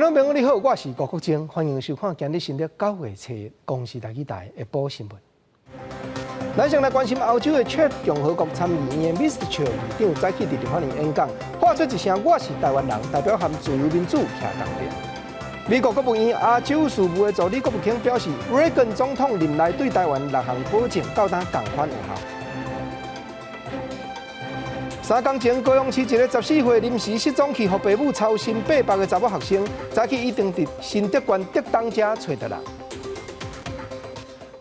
眾朋友你好，我是郭國晶，歡迎收看今日新曆9月7日公視台語台的下晡新聞。咱先來關心歐洲的捷克共和國參議院的 Vystrčil 議長早起佇立法院演講，喊出一聲我是台灣人，代表和自由民主徛仝邊。美國國務院亞洲事務的助理國務卿表示，雷根總統任內對台灣六項保證到今仝款有效。3工前，高雄市一个14歲臨時失蹤去，予爸母操心800个查某學生，早起已經佇新竹縣竹東遮揣著人。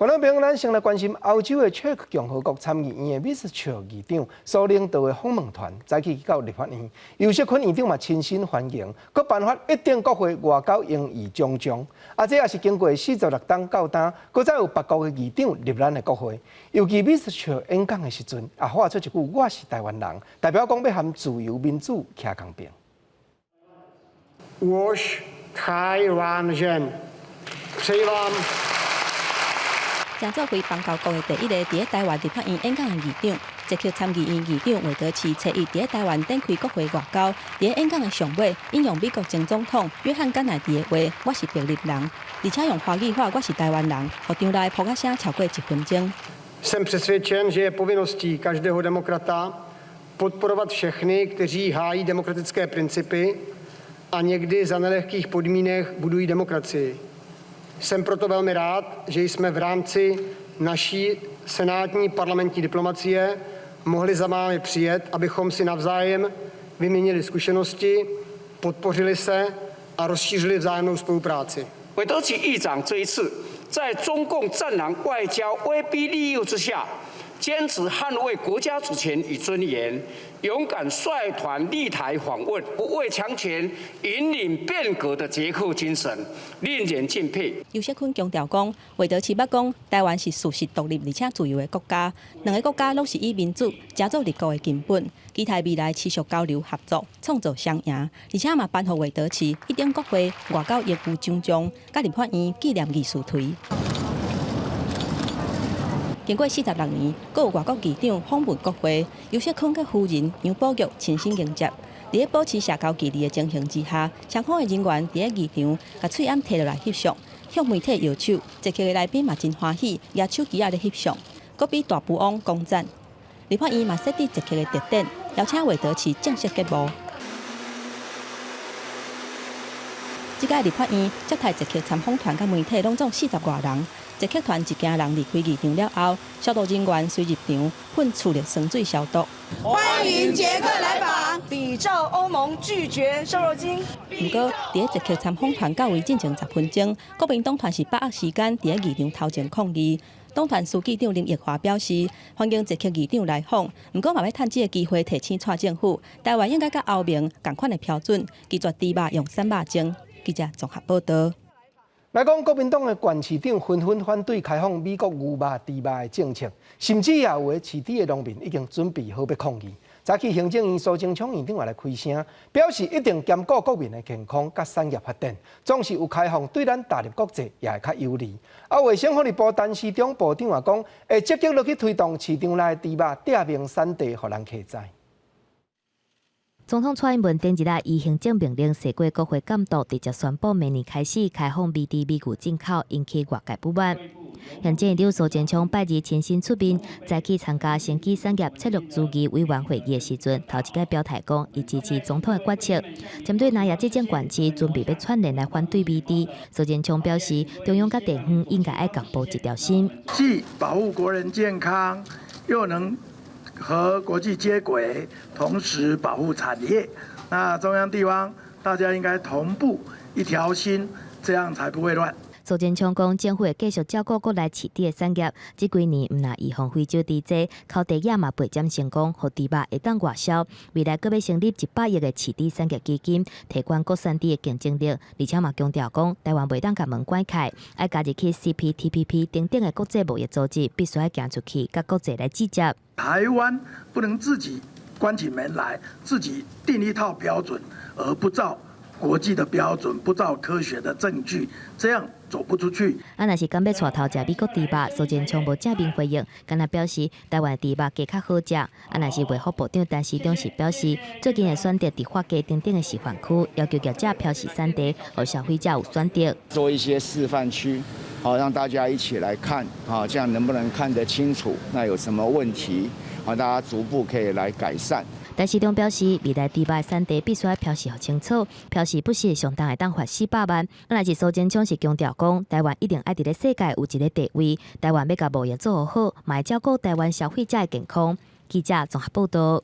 觀眾朋友，咱先來關心歐洲的捷克共和國參議院的 Vystrčil 議長所領導的訪問團，早起去到立法院，游錫堃院長嘛親身歡迎，閣頒發一等國會外交榮譽獎章。啊，這也是經過46冬到今，閣再有別國的議長入咱的國會。尤其 Vystrčil 演講的時陣，也喊出一句“我是台灣人”，代表講欲和自由民主徛仝邊。我是台灣人，希望。成做非邦交國的第一个佇咧台灣立法院演講的議長，捷克參議院議長韋德齊初一佇咧台灣展開國會外交，佇咧演講的上尾引用美國前總統約翰甘乃迪的話：“我是白人”，而且用華語喊“我是台灣人”，予場內噗仔聲超過一分鐘。 Jsem přesvědčen, že je povinností každého demokrata podporovat všechny, kteří hájí demokratické principy a někdy za nelehkých podmínek budují demokracii. Jsem proto velmi rád, že jsme v rámci naší senátní parlamentní diplomacie mohli za vámi přijet, abychom si navzájem vyměnili zkušenosti, podpořili se a rozšířili vzájemnou spolupráci. 韋德齊議長這一次在中共戰狼外交威逼利誘之下，堅持捍衛國家主權與尊嚴，勇敢率團蒞台訪問，不畏強權，引領變革的捷克精神，令人敬佩。游錫堃強調講，韋德齊捌講，台灣是事實獨立而且自由的國家，兩个國家攏是以民主成做立國的根本，期待未來持續交流合作，創造雙贏。而且嘛頒予韋德齊一等國會外交榮譽獎章，佮立法院紀念議事槌。經過46年，閣有外國議長訪問國會，游錫堃佮夫人楊寶玉親身迎接。佇咧保持社交距離的情形之下，雙方的人員佇咧議場共喙罨提落來翕相，向媒體搖手。捷克的來賓嘛真歡喜，舉手機仔咧翕相，閣比大富翁講讚。立法院嘛設置捷克的特典，邀請韋德齊正式結幕。這屆立法院接待捷克參訪團佮媒體，攏總40外人。捷克團一行人離開議場了後，消毒人員隨入場噴次氯酸水消毒。歡迎捷克來訪，比照歐盟拒絕瘦肉精。毋過，佇咧捷克參訪團到位進前10分鐘，國民黨團是把握時間佇咧議場頭前抗議。黨團書記長林奕華表示，歡迎捷克議長來訪，毋過嘛欲趁這个機會提醒蔡政府，台灣應該佮歐盟仝款的標準，拒絕豬肉用瘦肉精。記者綜合報道。來講，國民黨的縣市長紛紛反對開放美國牛肉、豬肉的政策，甚至也有的飼豬的農民已經準備好欲抗議。早起行政院蘇貞昌院長也來開聲，表示一定兼顧國民的健康佮產業發展，總是有開放對咱踏入國際也會較有利。啊，衛生福利部陳時中部長也講，會積極落去推動市場內的豬肉注明產地，予人客知。總統蔡英文頂日啊，依行政命令踅過國會監督，直接宣布明年開始開放美豬美牛進口，引起外界不滿。行政院長蘇貞昌拜二親身出面，早起參加生技產業策略諮議委員會議的時陣，頭一擺表態講，伊支持總統的決策。針對南亞這種縣市準備欲串聯來反對美豬，蘇貞昌表示，中央佮地方應該愛共步一條心，既保護國人健康，又能和國際接軌，同時保護產業。那中央地方大家應該同步一條心，這樣才不會亂。蘇貞昌講，政府會繼續照顧國內飼豬的產業。這幾年毋但預防非洲豬災，口蹄疫嘛備戰成功，予豬肉會當外銷。未來閣欲成立100億的飼豬產業基金，提懸國產豬的競爭力。而且嘛強調講，台灣袂當共門關起來，愛加入去 CPTPP 等等的國際貿易組織，必須愛行出去，佮國際來銳接。台灣不能自己關起門來，自己定一套標準，而不照國際的標準，不照科學的證據，這樣走不出去。啊，若是敢欲帶頭食美國豬肉，蘇貞昌無正面回應，干焦表示台灣豬肉加較好食。啊，若是衛福部長陳時中是表示，最近會選擇伫法規等等的示範區，要求業者標示產地，予消費者有選擇。做一些示範區，好讓大家一起來看，好，這樣能不能看得清楚？那有什麼問題？好，大家逐步可以來改善。陳時中表示，未來豬肉的產地必須愛標示予清楚，標示不實上重會當罰400萬。啊，若是蘇貞昌是強調講，台灣一定愛佇咧世界有一個地位，台灣欲共貿易做好，嘛會照顧台灣消費者的健康。記者綜合報道。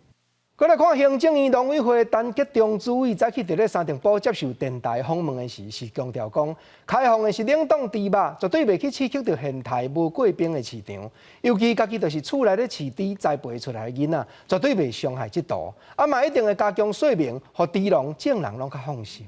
閣來看行政院農委會陳吉仲主委早起佇咧三重埔接受電台訪問的時，是強調講，開放的是冷凍豬肉，絕對袂去刺激著現刣無過冰的市場。尤其家己就是厝內咧飼豬栽培出來的囡仔，絕對袂傷害這途。啊嘛一定會加強說明，予豬農眾人攏較放心。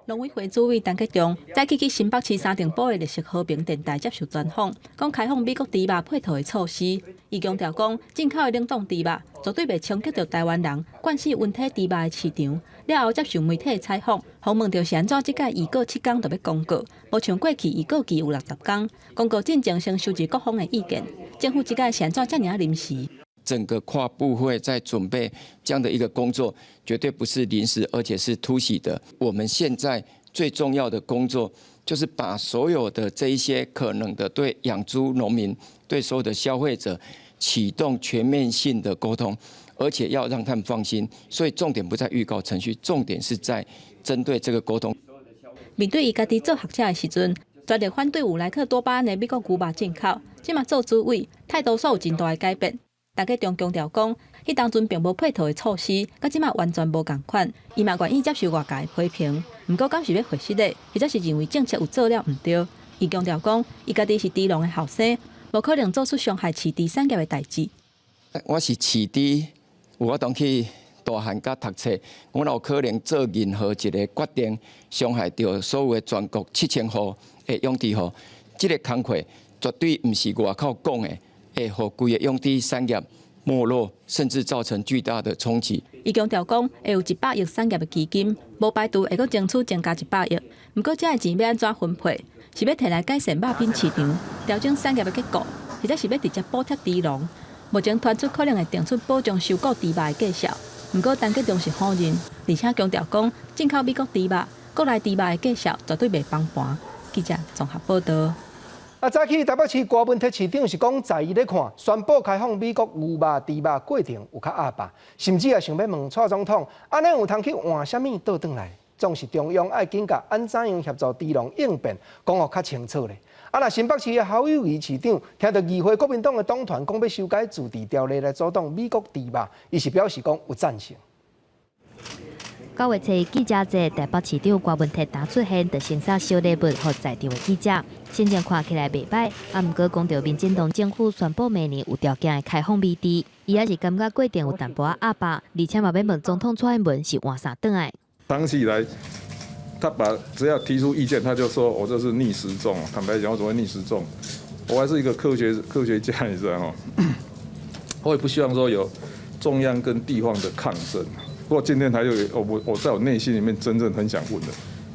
農委會主委陳吉仲早起去新北市三重埔的綠色和平電台接受專訪，講開放美國豬肉配套的措施。伊強調講，進口的冷凍豬肉絕對袂衝擊著台灣人灌飼溫體豬肉的市場。了後接受媒體的採訪，訪問著是按怎這屆預告7工就欲公告，無像過去預告期有60工。公告進前先收集各方的意見，政府這屆是按怎遮爾臨時？整個跨部會在準備這樣的一個工作，絕對不是臨時，而且是突襲的。我們現在最重要的工作，就是把所有的這一些可能的對養豬農民、對所有的消費者啟動全面性的溝通，而且要讓他們放心。所以重點不在預告程序，重點是在針對這個溝通。面對伊家己做學者的時陣，全力反對有萊克多巴胺的美國牛肉進口，這馬做主委，態度煞有真大的改變。陳吉仲強調講，彼當陣並無配套的措施，佮這馬完全無仝款。伊嘛願意接受外界批評，毋過敢是欲回實的，或者是認為政策有做了毋對。伊強調講，伊家己是豬農的後生，無可能做出傷害飼豬產業的代誌。我是飼豬，有法度去大漢佮讀冊，我哪有可能做任何一個決定，傷害著所有的全國7000戶的養豬戶？這個工課絕對毋是外口講的，會予規個養豬產業沒落，甚至造成巨大的衝擊。伊強調講，會有100億產業的基金，無排除會閣爭取增加100億。毋過，這个錢欲按怎分配？是欲提來改善肉品市場、調整產業的結構，或者是欲直接補貼豬農？目前傳出可能會定出保障收購豬肉的價數。毋過，陳吉仲是否認，而且強調講，進口美國豬肉、國內豬肉的價數絕對袂崩盤。記者綜合報道。啊，早起台北市柯文哲市長是講，在伊咧看，宣布開放美國牛肉、豬肉過程有較鴨霸，甚至也想欲問蔡總統，按呢有通去換啥物倒轉來？總是中央愛緊共按怎樣協助豬農應變，講予較清楚咧。啊，若新北市的侯友宜市長聽著議會國民黨的黨團講欲修改自治條例來阻擋美國豬肉，伊是表示講有贊成。9月初記者節，台北市長柯文哲剛出現，就先送小禮物予在場的記者，心情看起來袂䆀。啊，毋過講著民進黨政府宣布明年有條件會開放美豬，伊也是感覺過程有淡薄仔鴨霸，而且嘛欲問總統蔡英文是換啥轉來。長期以來，他把只要提出意見，他就說我這是逆時鐘。坦白講，我怎麼會逆時鐘？我還是一個科學家，你知道嗎？我也不希望說有中央跟地方的抗爭。不過今天他又我在我內心裡面真正很想問的，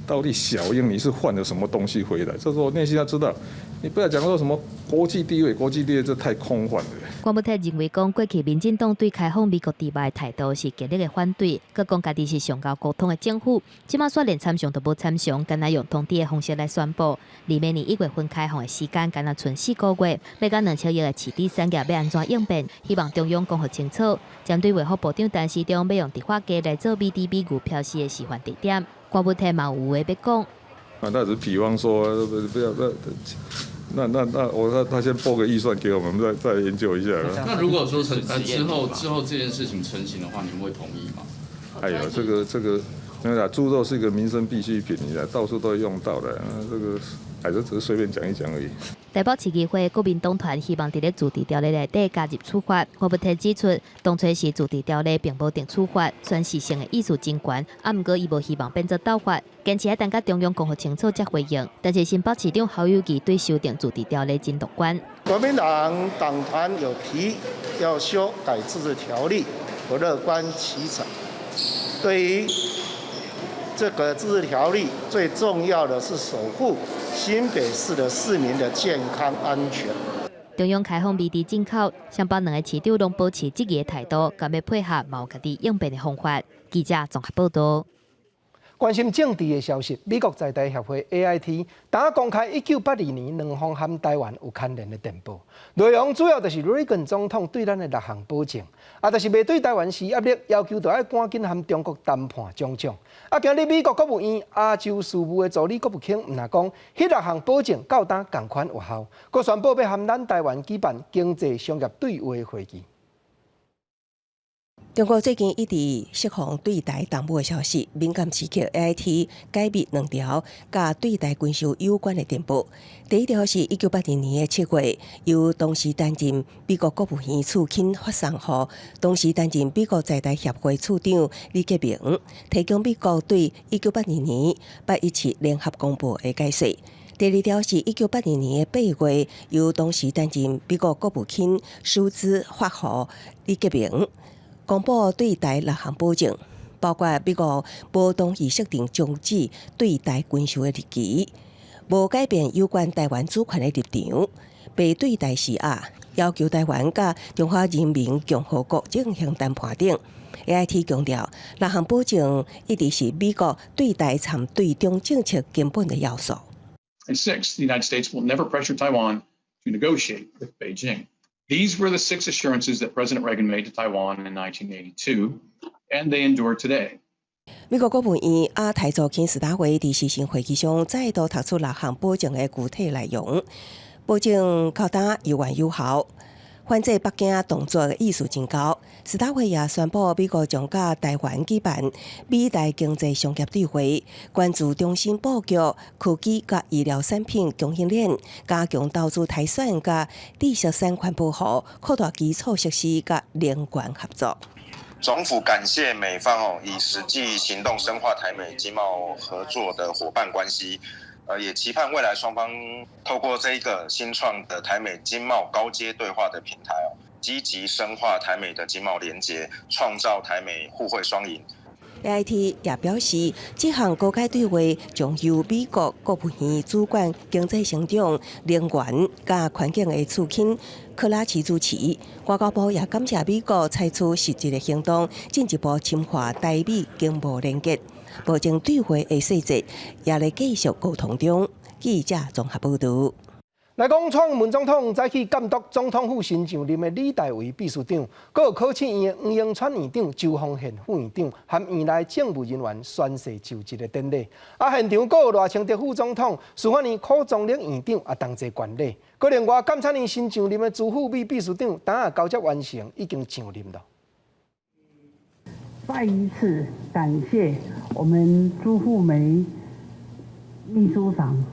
到底小英你是換了什麼東西回來？這是我內心要知道，你不要講說什麼國際地位，國際地位這太空泛了。柯文哲認為講，過去民進黨對開放美國豬肉的態度是極力的反對，閣講家己是上𠢕溝通的政府，這馬煞連參詳都無參詳，干焦用通知的方式來宣布。離明年1月份開放的時間，干焦賰4個月，欲共2000億的飼豬產業欲按怎應變？希望中央講予清楚。針對衛福部長陳時中欲用迪化街來做美豬美牛標示的示範地點，柯文哲嘛有話欲講。啊，那只是比方說，不要不要。那我他先撥個預算給我們，再研究一下。那如果說成之後這件事情成型的話，你們會同意嗎？哎呦，這個，那個豬肉是一個民生必需品，你知道，到處都會用到的。這個，還是只是隨便講一講而已。台北市議會國民黨團希望佇咧自治條例內底加入處罰。柯文哲指出，當初時自治條例並無定處罰，宣示性的意思真懸，啊，毋過伊無希望變做鬥法，堅持愛等甲中央講予清楚才回應。但是新北市長侯友宜對修訂自治條例真樂觀。國民黨黨團有提要修改自治條例，我樂觀其成。對於這個自治條例最重要的是守護新北市的市民的健康安全。中央開放美豬進口，雙北兩个市長攏保持質疑的態度，敢欲配合嘛有家己應變的方法。記者綜合報導。關心政治的消息，美國在台協會 AIT 昨公開1982年兩封和台灣有牽連的電報，內容主要就是雷根總統對咱的六項保證，啊，就是袂對台灣施壓力，要求著愛趕緊和中國談判種種。啊，今日美國國務院亞洲事務的助理國務卿毋但講，彼六項保證到今仝款有效，閣宣布欲和咱台灣舉辦經濟商業對話會議。中國最近一直釋放對台動武的消息，敏感時刻 AIT 解密兩條佮對台軍售有關的電報。第一條是1982年的7月，由當時擔任美國國務院次卿發送予當時擔任美國在台協會處長李克明，提供美國對1982年817聯合公報的解說。第二條是1982年的8月，由當時擔任美國國務卿舒茲發予李克明，公布對台六項保證，包括美國無同意設定終止對台軍售的日期，無改變有關台灣主權的立場，袂對台施壓，要求台灣佮中華人民共和國進行談判等。AIT 強調，六項保證一直是美國對台參對中政策根本的要素。 And six, the United States will never pressure Taiwan to negotiate with Beijing. These were the six assurances that President Reagan made to Taiwan in 1982, and they endure today. 美國國務院亞太助卿史達偉佇視訊會議上再度提出六項保證的具體內容，保證到今猶原有效。反制北京動作的意思真高。史達偉也宣布，美國將佮台灣舉辦美台經濟商業對話，關注中心布局科技佮醫療產品供應鏈，加強投資篩選佮知識產權保護，擴大基礎設施佮能源合作。總府感謝美方哦，以實際行動深化台美經貿合作的夥伴關係。也期盼未來雙方透過這一個新創的台美經貿高階對話的平台哦，積極深化台美的經貿連結，創造台美互惠雙贏。 AIT 也表示，這項高階對話將由美國國務院主管經濟成長、能源佮環境的次卿克拉奇主持。外交部也感謝美國採取實質的行動，進一步深化台美經貿連結。保證對話的細節也咧繼續溝通中。記者綜合報導。來講，蔡英文總統早起監督總統府新上任的李大維秘書長，閣有考試院的黃榮川院長、周方憲副院長，和院內政務人員宣誓就職的典禮。啊，現場閣有賴清德副總統、司法院柯宗懔院長也同齊觀禮。閣另外，監察院新上任的朱富美秘書長，昨下交接完成，已經上任了。再一次感謝我們朱富美秘書長，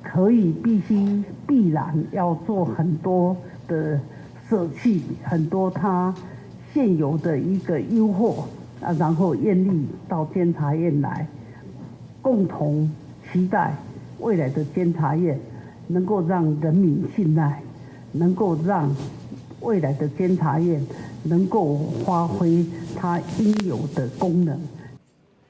可以必須必然要做很多的捨棄，很多他現有的一個誘惑啊，然後願意到監察院來，共同期待未來的監察院能夠讓人民信賴，能夠讓未來的監察院能夠發揮它應有的功能。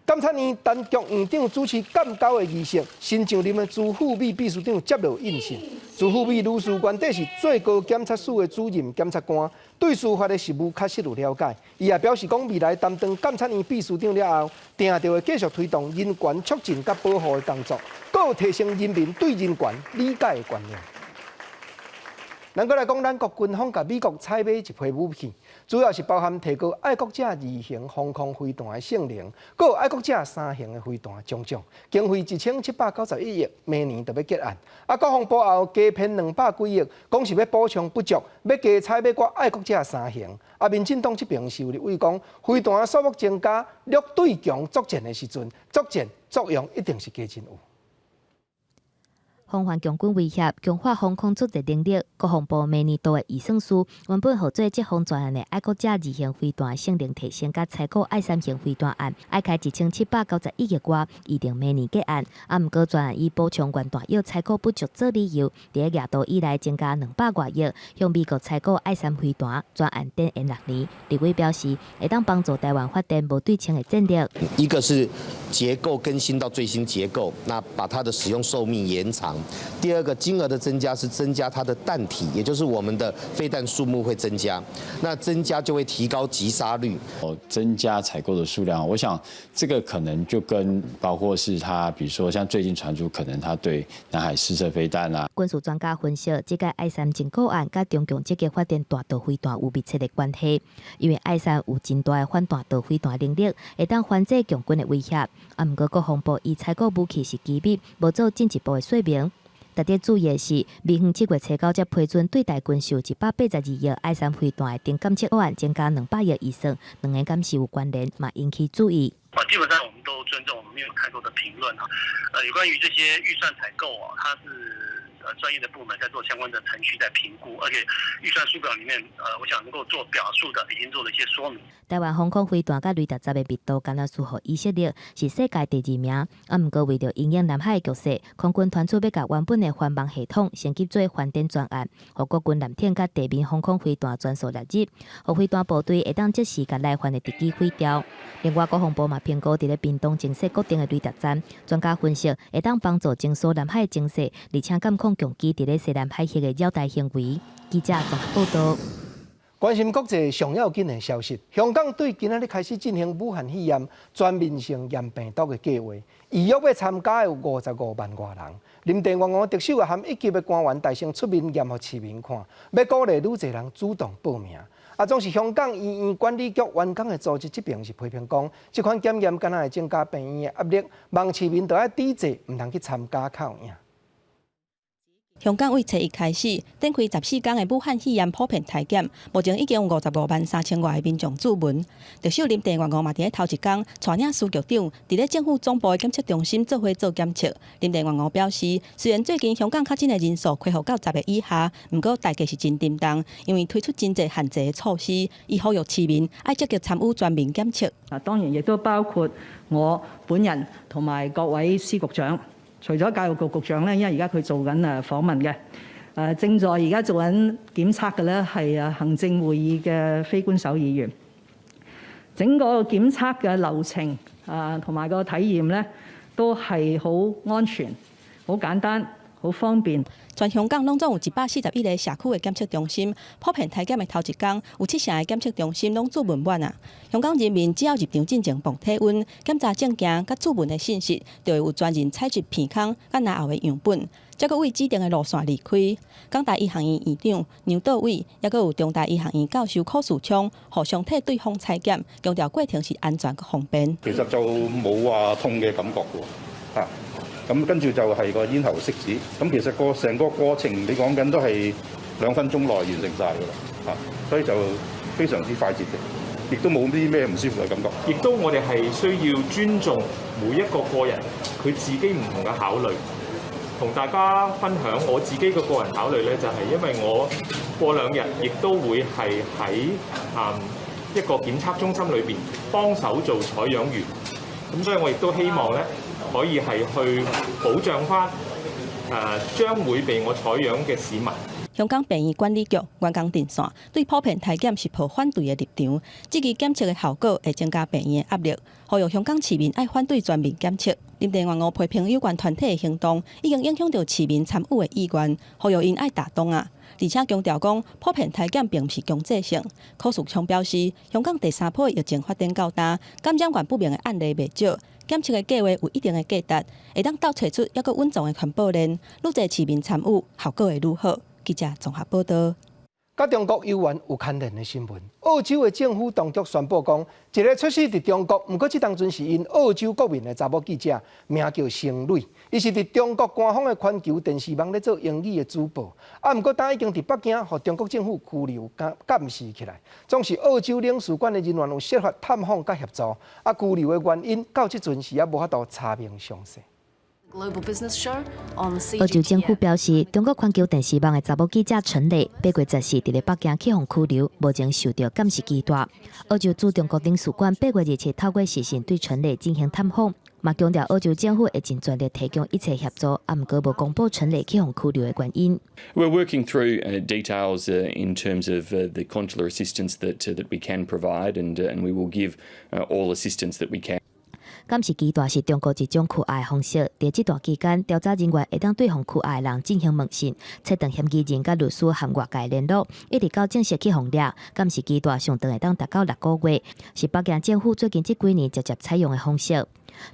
監察院陳菊院長主持鑑交的儀式，新上任的朱富美秘書長接落印信。朱富美女士原底是最高檢察署的主任檢察官，對司法的實務確實有了解。伊也表示講，未來擔當監察院秘書長了後，定著會繼續推動人權促進佮保護的工作，閣有提升人民對人權理解的觀念。咱閣來講，咱國軍方共美國採買一批武器，主要是包含提高愛國者二型防空飛彈的性能，閣有愛國者三型的飛彈種種，經費1791億，明年就欲結案。啊，國防部後加編200幾億，講是欲補充不足，欲加採買掛愛國者三型。啊，民進黨這邊是有立委講，飛彈數目增加，弱對強作戰的時陣，作戰作用一定是加真有。防範共軍威脅，強化防空作戰能力。國防部明年度的預算書原本予做這項專案的愛國者二型飛彈性能提升佮採購愛三型飛彈案，愛開1791億外，預定明年結案。啊，毋過專案以補充原彈藥採購不足做理由，佇咧廿度以來增加200外億，向美國採購愛三飛彈，專案展延6年。立委表示，會當幫助台灣發展無對稱的戰力。一個是結構更新到最新結構，那把它的使用壽命延長。第二個金額的增加是增加它的彈體，也就是我們的飛彈數目會增加，那增加就會提高擊殺率。哦，增加採購的數量，我想這個可能就跟包括是他，比如說像最近傳出可能他對南海試射飛彈啊。軍事專家分析，這個愛三進購案佮中共積極發展彈道飛彈有密切的關係，因為愛三有真大的反彈道飛彈能力，會當反制共軍的威脅。啊，毋過國防部以採購武器是機密，無做進一步的說明。值得注意的是，美方7月初9才批准對台軍售182億愛三飛彈的頂檢測案，增加200億預算，兩个敢是有關聯，嘛引起注意。啊，基本上我們都尊重，我們沒有太多的評論啊。有關於這些預算採購啊，它是專業的部門在做相關的程序在評估，而且預算書表裡面，我想能夠做表述的已經做了一些說明。台灣防空飛彈佮雷達站的密度，敢若輸予以色列，是世界第二名。啊，毋過為著因應南海局勢，空軍傳出欲共原本的反網系統升級做反電專案，予國軍艦艇佮地面防空飛彈全數納入，予飛彈部隊會當即時共來犯的敵機毀掉。另外，國防部嘛評估佇咧屏東增設固定的雷達站，專家分析會當幫助偵搜南海情勢，而且監控共機佇咧西南海域的繞台行為。記者綜合報導。關心國際上要緊的消息，香港對今仔日開始進行武漢肺炎全面性驗病毒的計劃，預約欲參加的有55萬外人。林鄭月娥特首也和一級的官員帶先出面驗予市民看，欲鼓勵愈濟人主動報名。啊，總是香港醫院管理局員工的組織這爿是批評講，這款檢驗敢若會增加病院的壓力，望市民著愛抵制，毋通去參加較有影。香港對初一開始展開14天的武漢肺炎普遍篩檢，目前已經有55萬3千外个民眾注文。特首林鄭月娥嘛佇咧頭一工帶領司局長，佇咧政府總部的檢測中心做伙做檢測。林鄭月娥表示，雖然最近香港確診的人數恢復到10个以下，毋過代誌是真沉重，因為推出真濟限制的措施，伊呼籲市民愛積極參與全民檢測。啊，當然亦都包括我本人同埋各位司局長。除咗教育局局長咧，因為而家佢做緊訪問嘅，正在而家做緊檢測嘅咧係行政會議嘅非官守議員。整個檢測嘅流程啊，同埋個體驗咧，都係好安全、好簡單、好方便。全香港攏總有141個社區的檢測中心，普遍篩檢的頭一工，有七成的檢測中心攏注文滿啊！香港人民只要入場進前磅體溫、檢查證件佮注文的信息，就會有專人採集鼻孔佮嚨喉的樣本，再閣對指定的路線離開。港大醫學院院長梁道偉，抑閣有中大醫學院教授許樹昌，互相替對方採檢，強調過程是安全閣方便。其實就冇話痛嘅感覺喎，啊！咁跟住就係個咽喉拭子，咁其實個成個過程你講緊都係2分鐘內完成晒㗎啦，啊，所以就非常之快捷嘅，亦都冇啲咩唔舒服嘅感覺。亦都我哋係需要尊重每一個個人佢自己唔同嘅考慮，同大家分享我自己嘅個人考慮咧，就係因為我過2日亦都會係喺一個檢測中心裏邊幫手做採樣員，咁所以我亦都希望咧，可以係去保障翻將會被我採樣嘅市民。香港病院管理局員工電線對普遍篩檢是抱反對的立場，這個檢測的效果會增加病院的壓力，呼籲香港市民愛反對全民檢測。林鄭月娥批評有關團體的行動已經影響著市民參與的意願，呼籲𪜶愛擔當啊！而且強調講，普遍篩檢並毋是強制性。許樹昌表示，香港第三波疫情發展到今，感染源不明的案例袂少。檢測的計劃有一定的價值，會當鬥揣出猶閣隱藏的傳播鏈，愈濟市民參與，效果會愈好。記者綜合報導。佮中國猶原有牽連的新聞，澳洲的政府當局宣布講，一个出世佇中國，毋過這當陣是𪜶澳洲國民的查某記者，名叫成蕾，伊是佇中國官方的環球電視網咧做英語的主播，啊，毋過今已經佇北京予中國政府拘留監監視起來，總是澳洲領事館的人員有設法探訪佮協助，啊，拘留的原因到這陣時猶無法度查明詳細。澳洲政府表示，中國環球電視網的查某記者陳蕾，8月14佇咧北京去予拘留，目前受著監視基地。澳洲駐中國領事館8月27透過視訊對陳蕾進行探訪，嘛強調澳洲政府會盡全力提供一切協助，啊，毋過無公布陳蕾去予拘留的原因。 We're working through details in terms of the consular assistance that we can provide, and we will give all assistance that we can. 監視基地是中國一種拘押的方式，佇這段期間，調查人員會當對予拘押的人進行問訊，切斷嫌疑人佮律師和外界聯絡，一直到正式去予掠。監視基地上長會當達到6個月，是北京政府最近這幾年捷捷採用的方式。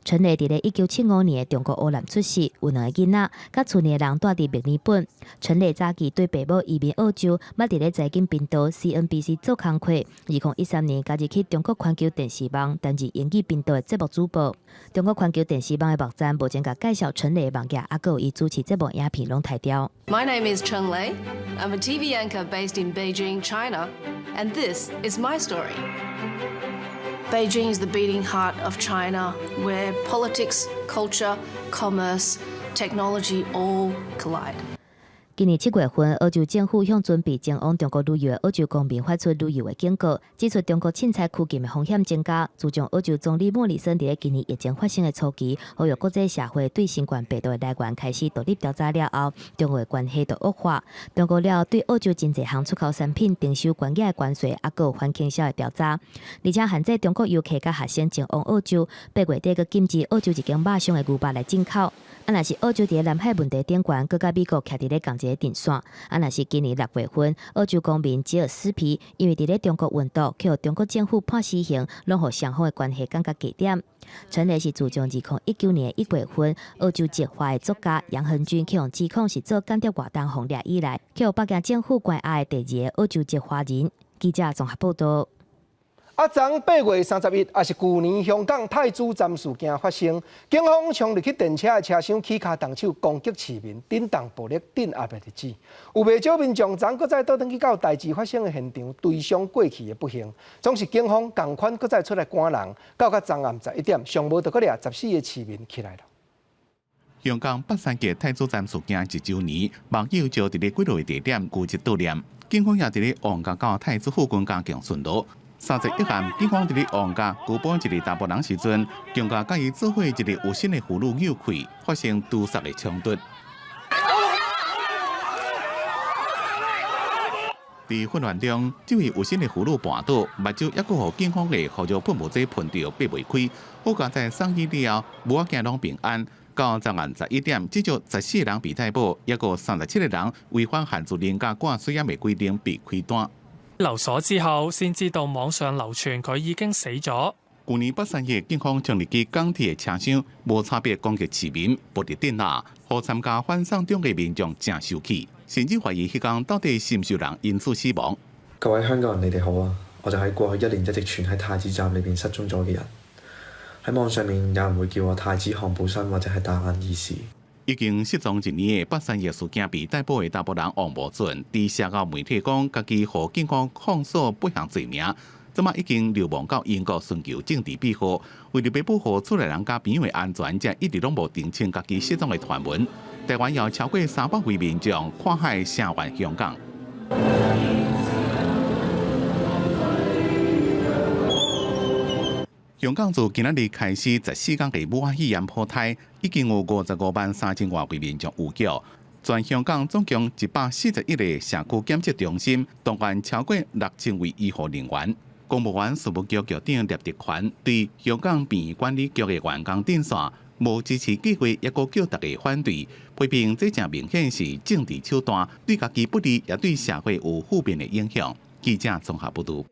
陳蕾佇咧1975年的中國烏蘭出世，有兩个囡仔，佮厝內的人住佇墨爾本。陳蕾早期對爸母移民澳洲，捌佇咧財經頻道 CNBC 做工課。2013年加入去中國環球電視網擔任英語頻道的節目主播。中國環球電視網的網站目前共介紹陳蕾的網頁，猶閣有伊主持節目影片攏刣掉。 My name is Chen Lei. I'm a TV anchor based in Beijing, China, and this is my story. Beijing is the beating heart of China, where politics, culture, commerce, technology all collide. 今年7月份，澳洲政府向準備前往中國旅遊的澳洲公民發出旅遊的警告，指出中國凊彩拘禁的風險增加。自從澳洲總理莫里森佇咧今年疫情發生的初期，呼籲國際社會對新冠病毒的來源開始獨立調查了後，中俄的關係就惡化。中國了後對澳洲真濟項出口產品徵收懸額的關稅，猶閣有反傾銷的調查，而且限制中國遊客佮學生前往澳洲。8月底閣禁止澳洲一間肉商的牛肉來進口。啊，若是澳洲佇咧南海問題頂懸，閣佮美國徛佇咧仝一個陣線。啊，若是今年6月份，澳洲公民吉爾斯皮因為佇咧中國運毒，去予中國政府判死刑，攏予雙方的關係感覺低點。陳蕾是自從2019年1月份，澳洲籍華裔作家楊恆均去予指控是做間諜活動予掠以來，去予北京政府關押的第二個澳洲籍華人。記者綜合報道。啊，昨8月31，也是舊年香港太子站事件發生，警方衝入去電車的車廂，起跤動手攻擊市民，震動暴力鎮壓的日子。有袂少民眾昨閣再倒轉去到代誌發生的現場，追想過去的不幸。總是警方仝款閣再出來趕人，到較昨暗11點，上無就閣掠14個市民起來囉。香港八三一太子站事件一週年，網友就佇咧幾落个地點舉一悼念，警方也佇咧旺角到太子附近加強巡邏。31暗，警方佇咧旺角拘捕一个查埔人時陣，強共佮伊做伙一个有身的婦女毆開，發生毒殺的衝突。佇混亂中，這位有身的婦女絆倒，目睭猶閣予警方的胡椒噴霧劑噴著，擘袂開。好佳哉送醫了後，無仔囝攏平安。到昨暗11點，至少14個人被逮捕，猶閣37個人違反限聚令佮掛喙罨的規定被開單。留所之後，先知道網上流傳佢已經死咗。舊年八三一，警方衝入去港鐵車廂，無差別攻擊市民，暴力鎮壓，予參加反送中的民眾誠受氣，甚至懷疑彼工到底是毋是有人因此死亡。各位香港人，你哋好啊！我就喺過去一年一直存喺太子站裏邊失蹤咗嘅人。喺網上面有人會叫我太子漢堡生或者係大眼義士。已經失蹤一年的八三一事件被逮捕的查埔人王某俊，佇社交媒體講，家己予警方控訴八項罪名，這馬已經流亡到英國尋求政治庇護。為著欲保護厝內人佮朋友的安全，才一直攏無澄清家己失蹤的傳聞。台灣有超過300位民眾跨海聲援香港。香港自今仔日開始14天的武漢肺炎普篩，已經有55萬3千外位民眾有叫。全香港總共141個社區檢測中心，動員超過6000位醫護人員。公務員事務局局長聶德權對香港病院管理局的員工轉線無支持計劃，猶閣叫大家反對，批評這誠明顯是政治手段，對家己不利，也對社會有負面的影響。記者綜合報導。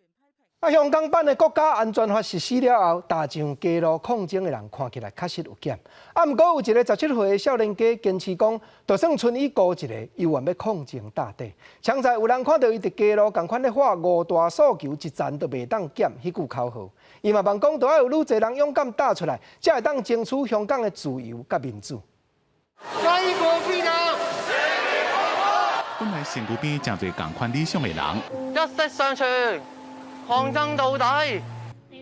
啊，香港版的國家安全法實施了後，踏上街路抗爭的人看起來確實有減。啊，毋過有一個17歲的少年家堅持講，就算賰伊孤一个，猶原欲抗爭到底。搶在有人看著伊佇街路仝款咧喊五大訴求，一層都袂當減，彼句口號。伊嘛望講，著愛有愈濟人勇敢踏出來，才會當爭取香港的自由佮民主。愛國必當。本來身軀邊誠濟仝款理想的人，一息尚存。抗爭到底。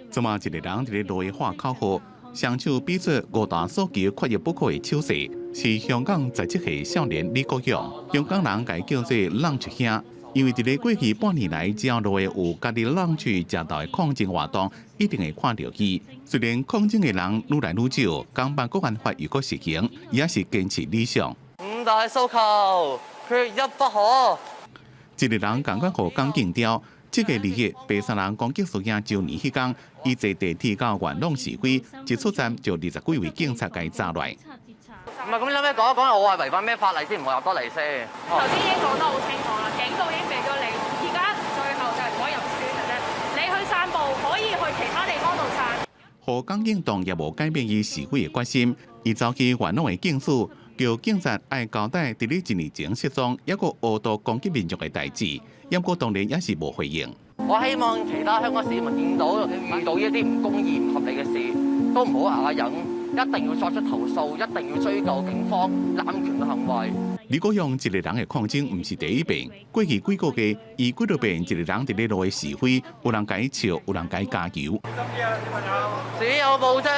這馬一个人佇咧路下喊口號，雙手比出五大訴求缺一不可的手勢，是香港17歲少年李國勇。香港人共伊叫做浪出兄，因為佇咧過去半年來，只要路的有家己浪出食道的抗爭活動，一定會看著伊。雖然抗爭的人愈來愈少，港版國安法又閣實行，伊也是堅持理想。五大訴求，缺一不可。一个人仝款予港警刁，這个2月白衫人攻擊事件週年彼工，伊坐地鐵到元朗示威，一出站就20幾位警察共伊紮來。唔係咁，你有咩講一講？我係違反咩法例先唔會入得嚟先？頭先已經講得好清楚啦，警告已經俾咗你，而家最後就係唔可以入村嘅啫。你去散步可以去其他地方度散。予港警當也無改變伊示威的決心，伊走去元朗的警署，叫警察愛交代佇咧一年前失蹤，抑閣烏刀攻擊民眾的代誌，毋過當然也是無回應。我希望其他香港市民見到遇到一啲唔公義、唔合理嘅事，都唔好啞忍，一定要作出投訴，一定要追究警方濫權嘅行為。李國勇一個人的抗爭毋是第一遍，過去幾個月，伊幾若遍一個人佇咧路的示威，有人共伊笑，有人共伊加油。只有暴政。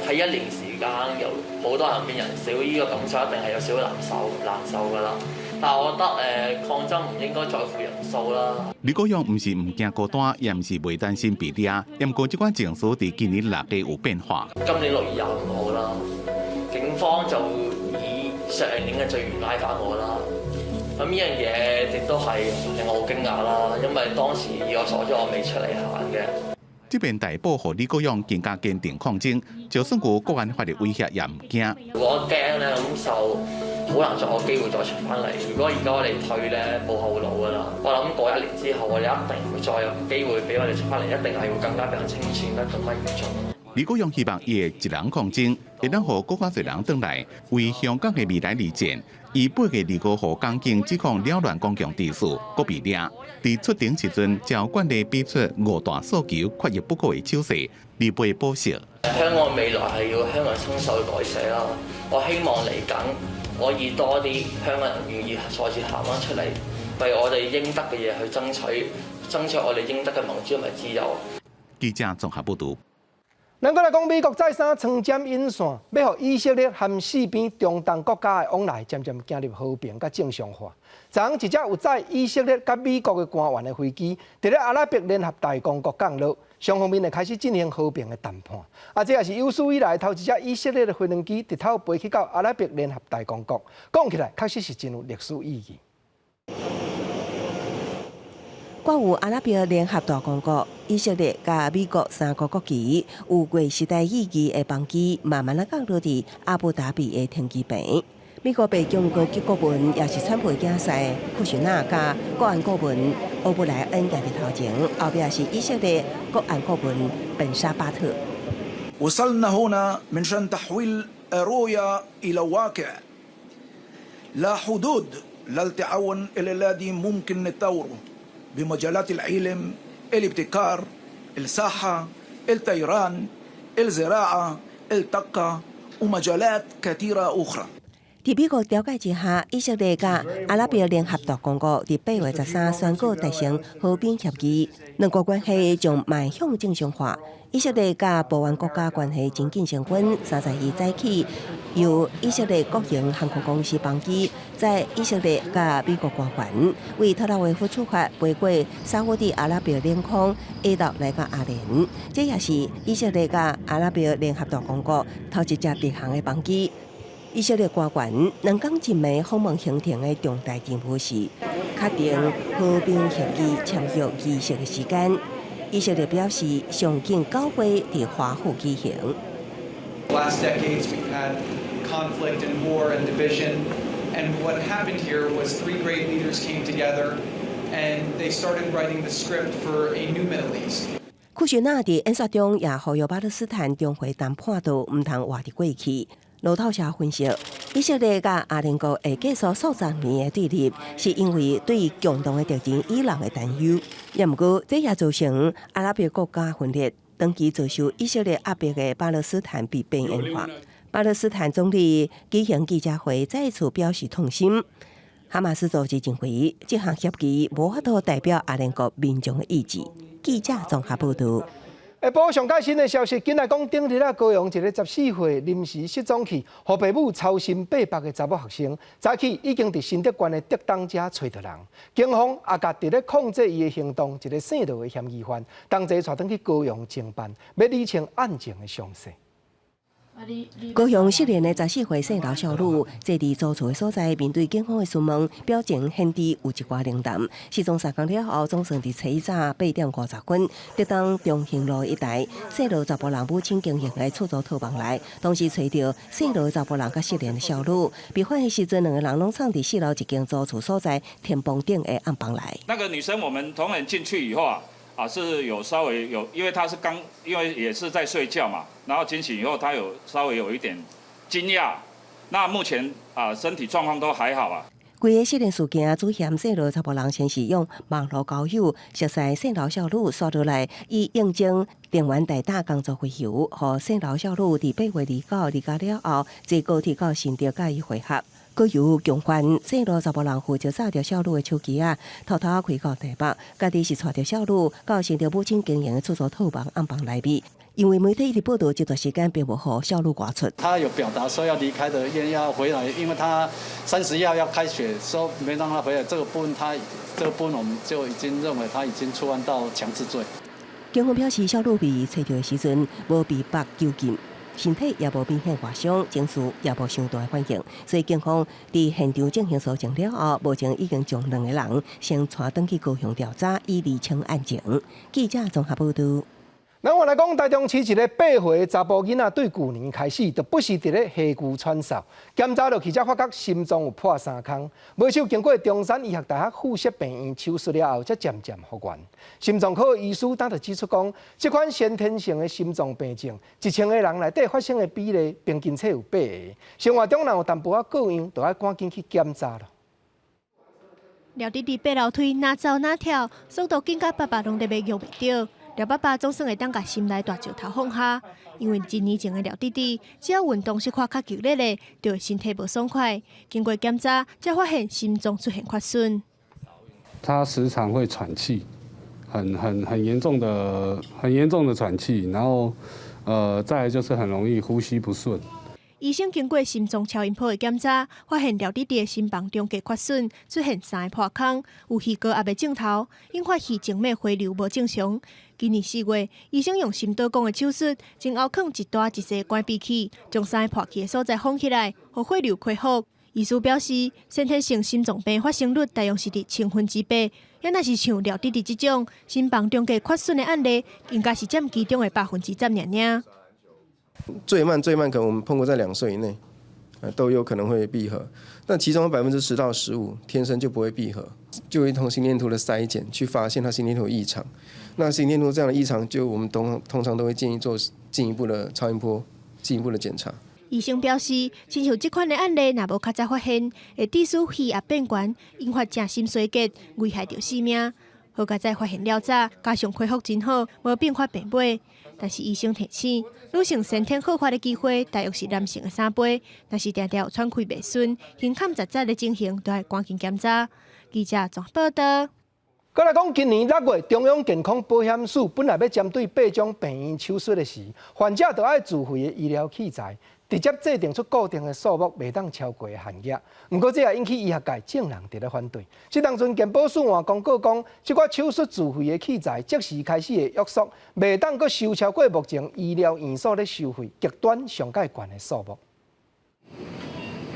喺一年時間，有好多人變人少，呢個感受一定係有少少難受難受㗎啦。但係我覺得抗爭唔應該在乎人數啦。李國勇毋是毋驚孤單，也毋是袂擔心被掠，毋過這款情緒佇今年6月有變化。今年6月25號啦，警方就以上年嘅罪名拉返我啦。咁呢樣嘢亦都係令我好驚訝啦，因為當時以我所知，我未出嚟行嘅。這遍逮捕予李國勇更加堅定抗爭，就算有國安法的威脅也毋驚。如果驚咧，咁就好難再有機會再出翻嚟。如果而家我哋退咧，冇後路噶啦。我諗過一年之後，我哋一定唔會再有機會俾我哋出翻嚟，一定係會更加俾人清算得更加嚴重。李國勇希望伊的一人抗爭，會當予閣較濟人轉來為香港的未來而戰。伊8月25號港警指控擾亂公共秩序，閣被掠。佇出庭時陣，照慣例比出五大訴求缺一不可的手勢，離背保釋。香港未來係要香港親手去改寫啦。我希望嚟緊可以多啲香港人願意再次行翻出嚟，為我哋應得嘅嘢去爭取，爭取我哋應得嘅民主同埋自由。記者綜合報導。咱閣來講，美國再三穿針引線，欲予以色列和四邊中東國家的往來，漸漸走入和平佮正常化。昨昏一隻有載以色列佮美國的官員的飛機，佇咧阿拉伯聯合大公國降落，雙方面會開始進行和平的談判。啊，這也是有史以來頭一隻以色列的飛行機直頭飛去到阿拉伯聯合大公國，講起來確實是真有歷史意義。掛有阿拉伯聯合大公國、以色列佮美國三國國旗，有劃時代意義的班機，慢慢仔降落佇阿布達比的停機坪。美國白宮高級顧問也是川普囝婿庫什納佮國安顧問歐布萊恩徛佇頭前，後壁是以色列國安顧問本沙巴特。 وصلنا هنا من شان تحويل رؤيا إلى واقع لا حدود للتعاون الذي ممكن نطوره بمجالات العلم الابتكار الصحة الطيران الزراعة الطاقة ومجالات كثيرة أخرى。佇美國調解之下，以色列佮阿拉伯聯合大公國佇8月13宣告達成和平協議，兩國關係將邁向正常化。以色列佮波灣國家關係真緊升溫，32早起由以色列國營航空公司班機載以色列佮美國官員，為特拉維夫出發，飛過沙烏地阿拉伯領空，一道來到阿聯。這也是以色列佮阿拉伯聯合大公國頭一隻直航的班機。以色列官員兩工前暝訪問行程的重大任務是確定和平協議簽約儀式的時間。以色列表示，上緊9月佇華府舉行。 Last decades we've had conflict and war and division, and what happened here was three great leaders came together and they started writing the script for a new Middle East. 庫什納佇演說中也呼籲巴勒斯坦重回談判桌，毋通活佇過去。路透社分析，以色列佮阿聯國會結束數十年的對立，是因為對共同的敵人伊朗的擔憂。也毋過，這也造成阿拉伯國家分裂，長期遭受以色列壓迫的巴勒斯坦被邊緣化。巴勒斯坦總理舉行記者會，再次表示痛心。哈馬斯組織認為，這項協議無法度代表阿聯國民眾的意志。記者綜合報導。下晡上蓋新的消息，緊來講，頂日啊，高雄一个14歲臨時失蹤去，予爸母操心八百个查某學生，早起已經佇新竹縣的竹東遮揣著人，警方也共佇咧控制伊的行動，一个姓羅的嫌疑犯，同齊帶轉去高雄偵辦，欲理清案情的詳細。高雄失聯的14歲姓劉少女，坐佇租厝的所在，面對警方的詢問，表情顯得有一寡冷淡。失蹤3工了後，總算佇初一早8點50分，竹東中興路一帶，姓羅查埔人母親經營的出租套房內，同時揣著姓羅查埔人佮失聯的少女。被發現時陣，兩个人攏藏佇四樓一間租厝所在天棚頂的暗房內。那個女生，我們同仁進去以後啊。啊，是有稍微有，因為他是剛，因為也是在睡覺嘛，然後驚醒以後，他有稍微有一點驚訝。那目前啊，身體狀況都還好啊。規个失聯事件，主嫌姓羅查埔人先是用網路交友熟似姓劉少女，紲落來以應徵電源代打工作為由，予姓劉少女佇8月29離家了後，坐高鐵到新竹佮伊會合。閣由共犯姓羅查埔人負責詐著少女的手機仔，偷偷開到台北，家己是帶著少女到新竹母親經營的出租套房暗房內面。因為媒體一直報道，這段時間並無予少女外出。他有表達說要離開的願要回來，因為他31號要開學，說沒讓他回來。這個部分他，這個部分我們就已經認為他已經觸犯到強制罪。警方表示，少女被揣著的時陣無被縛囚禁，身體也無明顯外傷，情緒也無傷大的反應，所以警方佇現場進行搜證了後，目前已經將兩個人先帶轉去高雄調查，以釐清案情。記者綜合報道。咱換來講，台中市一个8歲的查埔囡仔，對舊年開始就不時佇咧下牛喘嗽，檢查落去才發覺心臟有破三空。無想經過中山醫學大學附設病院手術了後，才漸漸復原。心臟科醫師當就指出講，這款先天性的心臟病症，1000個人內底發生的比例平均才有八個。生活中若有淡薄仔過樣，就愛趕緊去檢查了。廖弟弟爬樓梯若走若跳，速度緊甲爸爸攏特別用袂著。廖爸爸總算會當共心內大石頭放下，因為一年前的廖弟弟，只要運動小可較劇烈的，就會身體無爽快。經過檢查，才發現心臟出現缺損。他時常會喘氣，很嚴重的、很嚴重的喘氣，然後，再來就是很容易呼吸不順。醫生經過心臟超音波的檢查，發現廖弟弟的心房中隔缺損，出現三个破空，有虛高壓的症頭，引發肺靜脈回流無正常。今年4月，醫生用心導管的手術，將喉囥一大一細關閉起，將三个破去的所在封起來，予血流恢復。醫師表示，先天性心臟病發生率大約是佇8%，也若是像廖弟弟這種心房中隔缺損的案例，應該是佔其中的10%爾爾。最慢最慢可能我們碰過在2歲以內，都有可能會閉合。但其中10%到15%天生就不會閉合，就會從心電圖的篩檢去發現他心電圖異常。那心電圖這樣的異常，就我們通常都會建議做進一步的超音波、進一步的檢查。醫生表示，親像這款的案例，若無較早發現，會致使血壓變懸，引發正心衰竭，危害著性命。好佳哉發現了早，加上恢復真好，無併發病尾。但是醫生提醒，女性先天好發的機會大約是男性的3倍。若是定定有喘氣袂順、胸坎窒窒的情形，都愛趕緊檢查。記者綜合報道。閣來講，今年6月，中央健康保險署本來欲針對八種病院手術的時，患者著愛自費的醫療器材，直接制定出固定的數目，袂當超過的限額。毋過這也引起醫學界眾人佇咧反對。這當陣健保署嘛公告講，這寡手術自費的器材即時開始會約束，袂當閣收超過目前醫療院所咧收費極端上蓋懸的數目。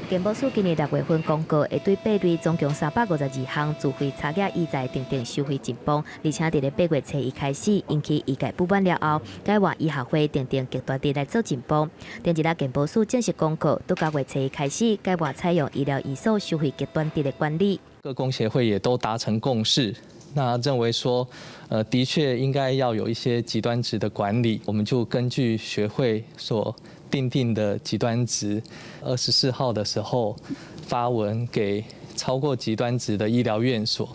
健保署今年6月份公告，會對八類總共352項自費差額醫材訂定收費上限，而且佇咧8月初一開始引起醫界不滿了後，改換醫學會訂定極端值來做進步。頂一日健保署正式公告，對9月初一開始改換採用醫療院所收費極端值的管理。各工協會也都達成共識，那認為說，的確應該要有一些極端值的管理，我們就根據學會所訂定的極端值，24號的時候發文給超過極端值的醫療院所，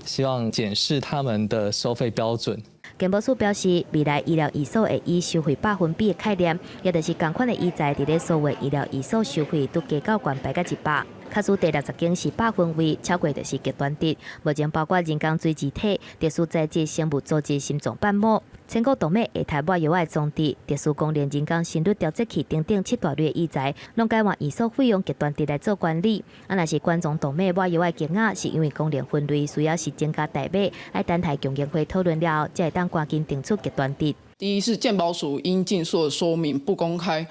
希望檢視他們的收費標準。健保署表示，未來醫療院所會以收費百分比的概念，也就是仝款的醫材佇咧所有醫療院所收費都加到懸排到100。假使第60間是百分位，超過就是極端值。目前包括人工水臍體、特殊材質生物組織心臟瓣膜、前股動脈下台抹藥的裝置、特殊功能人工心率調節器等等七大類的醫材，攏改按醫術費用極端值來做管理。啊，若是冠狀動脈抹藥的金額，是因為功能分類需要是增加代碼，愛等待共研會討論了後，才會當趕緊定出極端值。第一是健保署應盡速說明不公開，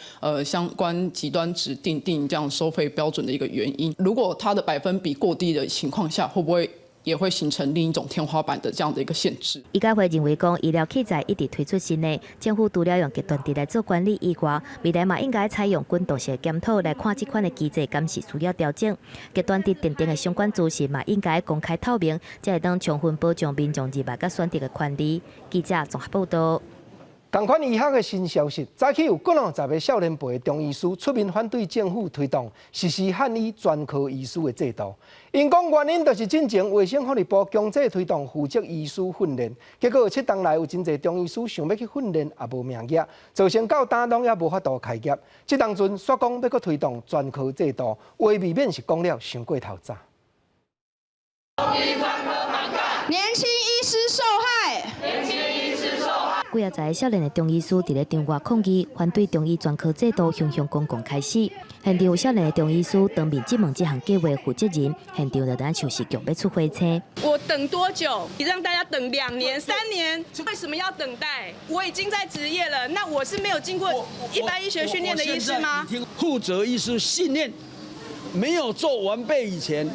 相關極端值訂定這樣收費標準的一個原因。如果它的百分比過低的情況下，會不會也會形成另一種天花板的這樣的一個限制？醫家會認為講，醫療器材一直推出新的，政府除了用極端值來做管理以外，未來嘛應該採用滾動式檢討來看這款的機制，敢是需要調整。極端值訂定的相關資訊嘛應該公開透明，才會當充分保障民眾入來佮選擇的權利。記者綜合報道。仝款醫學的新消息，早起有幾若十个少年輩的中醫師出面反對政府推動實施漢醫專科醫師的制度。𪜶講原因就是進前衛生福利部強制推動負責醫師訓練，結果七冬來有真濟中醫師想欲去訓練也無名額，造成到今攏猶無法度開業。這當陣煞講欲閣推動專科制度，話未免是講了傷過頭早。年輕醫師受害。年輕醫師受害。幾仔十个少年的中醫師佇咧場外抗議，反對中醫專科制度雄雄公共開始。現場有少年的中醫師當面質問這項計劃負責人，現場就親像是強欲出火車。我等多久？你讓大家等2年、3年，為什麼要等待？我已經在執業了，那我是沒有經過一般醫學訓練的醫師嗎？負責醫師訓練沒有做完備以前，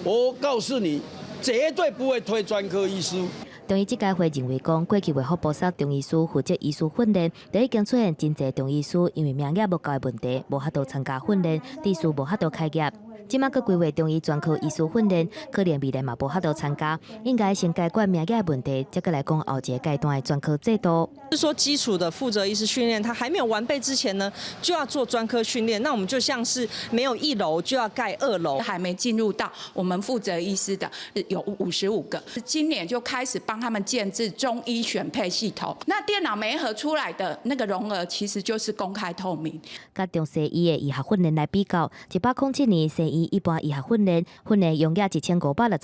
我告訴你，絕對不會推專科醫師。中醫職界會認為講，過去衛福部設中醫師負責醫師訓練，就已經出現真濟中醫師因為名額無夠的問題，無法度參加訓練，致使無法度開業。這馬閣規劃中醫專科醫師訓練，可能未來嘛無法度參加。應該先解決名額的問題，才閣來講後一个階段的專科制度。是說基礎的負責醫師訓練，他還沒有完備之前呢，就要做專科訓練。那我們就像是沒有一樓就要蓋二樓，還沒進入到我們負責醫師的有55個，今年就開始幫他們建置中醫選配系統。那電腦媒合出來的那個容額，其實就是公開透明。佮中西醫的醫學訓練來比較，107年西醫一般醫學訓練，訓練容額1566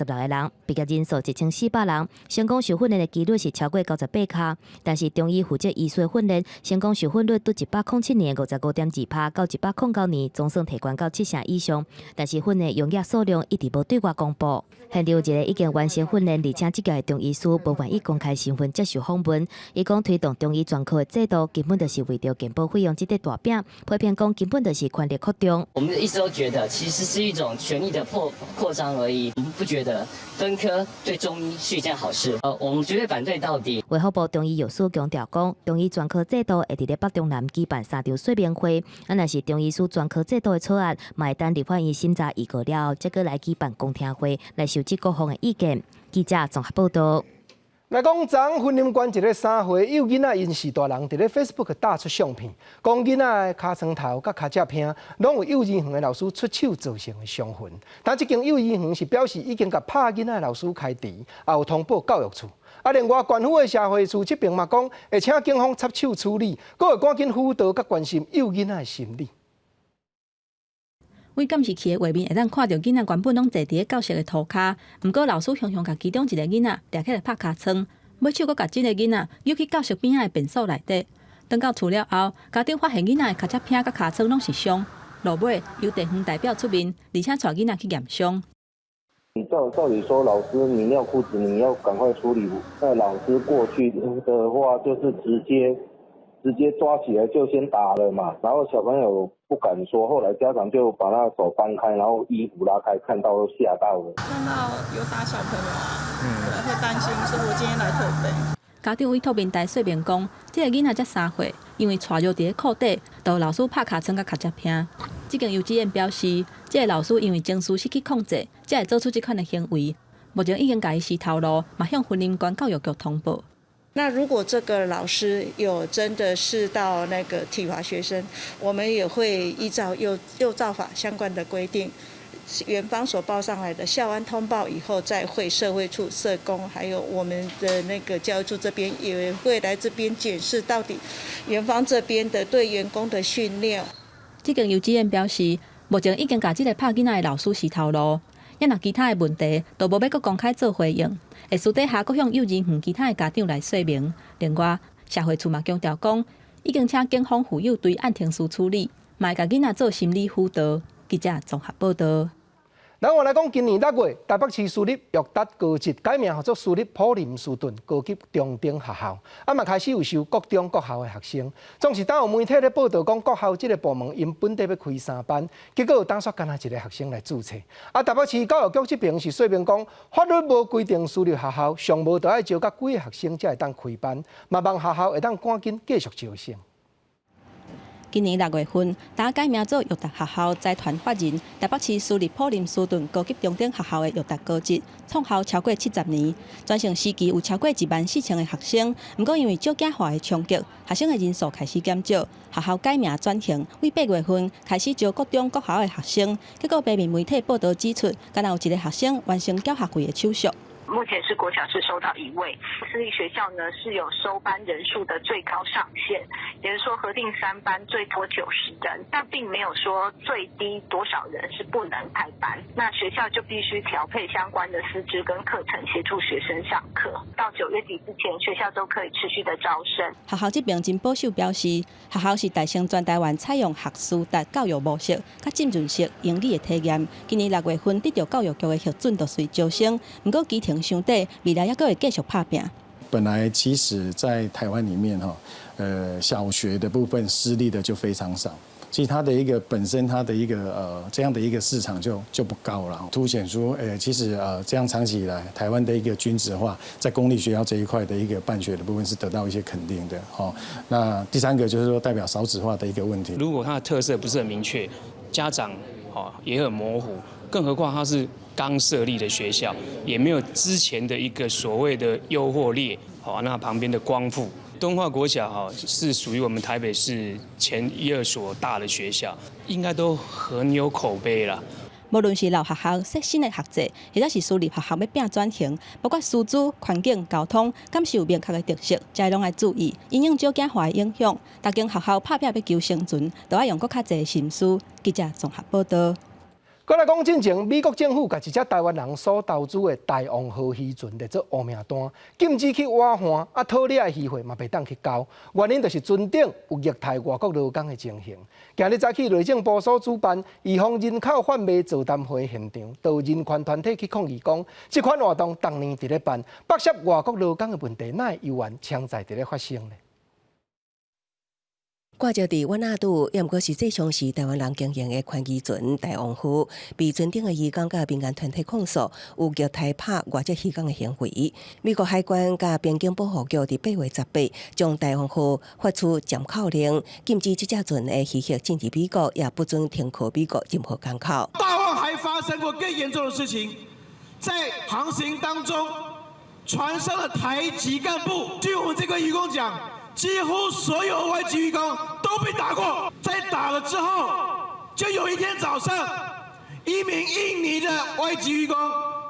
個人，畢業人數1400人，成功受訓練的幾率是超過98趴。但是中醫負責醫師的訓練，成功受訓率對107年55.2趴，到109年總算提懸到七成以上。但是訓練容額數量一直無對外公布。現場有一个已經完成訓練而且執業的中醫師，無願意公開身份接受訪問。伊講推動中醫專科的制度，根本就是為著健保費用這塊大餅，批評講根本就是權力擴張。我們一直都覺得，其實是一種權力的擴張而已。我們不覺得分科對中醫是一件好事。我們絕對反對到底。衛福部中醫藥署強調講，中醫專科制度會佇咧北中南舉辦三場說明會。啊，若是中醫師專科制度的草案，嘛會等立法院審查預告了後，才閣來舉辦公聽會來收集各方的意見。記者綜合報道。來講，昨昏雲林縣一个3歲幼囡仔𪜶序大人佇咧 Facebook 貼出相片，講囡仔的尻川頭佮跤脊坪攏有幼兒園的老師出手造成的傷痕。但這間幼兒園是表示已經共拍囡仔的老師開除，也有通報教育處。啊，另外縣府的社會處這邊嘛講，會請警方插手處理，閣會趕緊輔導佮關心幼囡仔的心理。對監視器的畫面會當看著囡仔原本攏坐佇咧教室的塗跤，毋過老師雄雄共其中一个囡仔掠起來拍尻川，尾手閣共這个囡仔扭去教室邊仔的便所內底。轉到厝了後，家長發現囡仔的跤脊坪佮尻川攏是傷，落尾由地方代表出面，而且帶囡仔去驗傷。你照理說，老師你尿褲子，你要趕快處理。那老師過去的話，就是直接抓起來就先打了嘛。然後小朋友不敢說，後來家長就把他手翻開，然後衣服拉開，看到都嚇到了。看到有打小朋友啊，對，會擔心，所以我今天來退費。家長委託平台說明講，這个囡仔才3歲，因為𤆬尿佇咧褲底，就予老師拍尻川佮跤脊坪。這間幼稚園表示，這个老師因為情緒失去控制，才會做出這款的行為。目前已經共伊辭頭路，嘛向雲林縣教育局通報。那如果這個老師有真的是到那個體罰學生，我們也會依照幼教法相關的規定，園方所報上來的校安通報以後，再會社會處社工，還有我們的那個教育處這邊也會來這邊檢視到底園方這邊的對員工的訓練。這間幼稚園表示，目前已經共這个拍囡仔的老師洗頭路。也若其他的問題，都無欲閣公開做回應，會私底下閣向幼兒園其他的家長來說明。另外，社會處嘛強調講，已經請警方婦幼隊按程序處理，嘛會共囡仔做心理輔導。記者綜合報道。咱話來講，今年6月，台北市私立育達高職改名號做私立普林斯頓高級中等學校，啊嘛開始有收國中國校的學生。總是當有媒體咧報道講，國校這个部門𪜶本底欲開三班，結果當煞干焦一个學生來註冊。啊，台北市教育局這邊是說明講，法律無規定私立學校上無著愛招甲幾个學生才會當開班，嘛望學校會當趕緊繼續招生。今年6月份，打改名做育達學校財團法人台北市私立普林斯頓高級中等學校的育達高職，創校超過70年，全盛時期有超過1萬4千个學生。毋過因為少子化的衝擊，學生的人數開始減少，學校改名轉型，為8月份開始招國中國校的學生。結果平面媒體報道指出，敢若有一个學生完成繳學費的手續。目前是國小是收到一位，私立學校呢是有收班人數的最高上限，也就是說核定三班最多90人，但並沒有說最低多少人是不能開班。那學校就必須調配相關的師資跟課程協助學生上課。到9月底之前，學校都可以持續的招生。學校這邊真保守表示，學校是誕生全台灣採用學思達教育模式，較浸潤式英語的體驗。今年6月份得到教育局的核准，就隨招生。毋過基層傷低，未來猶閣會繼續拍拚。本來其實，在台灣裡面哈，小學的部分私立的就非常少，其實它的一個本身它的一個這樣的一個市場就不高了，凸顯出其實這樣長期以來，台灣的一個均質化，在公立學校這一塊的一個辦學的部分是得到一些肯定的。哈，那第三個就是說代表少子化的一個問題。如果它的特色不是很明確，家長哦也很模糊，更何況它是剛設立的學校，也沒有之前的一個所謂的優或劣。好，那旁邊的光復敦化國小哈，是屬於我們台北市前一二所大的學校，應該都很有口碑啦。無論是老學校設新的學制，或者是私立學校欲拼轉型，包括師資、環境、交通，敢是有明確的特色，這攏愛注意。因應少子化的影響，逐間學校拍拚欲求生存，都愛用閣較濟的心思。記者綜合報道。閣來講，進前美國政府共一隻台灣人所投資的大王號漁船列做烏名單，禁止去挖岸，啊，討獵的漁貨嘛袂當去勾。原因就是船頂有虐待外國勞工的情形。今日早起內政部所主辦預防人口販賣座談會現場，就有人權團體去抗議講，這款活動逐年佇咧辦，剝削外國勞工的問題，哪會猶原常在佇咧發生呢？掛著佇與那島，猶毋過實際上是台灣人經營的寬漁船大王號，被船頂的漁工佮民間團體控訴有虐待拍外籍漁工的行為。美國海關佮邊境保護局佇8月18，將大王號發出暫扣令，禁止這隻船的漁客進入美國，也不准停靠美國任何港口。大王還發生過更嚴重的事情，在航行當中，船上的台籍幹部，據我們這個漁工講，幾乎所有外籍漁工都被打過，在打了之後，就有一天早上，一名印尼的外籍漁工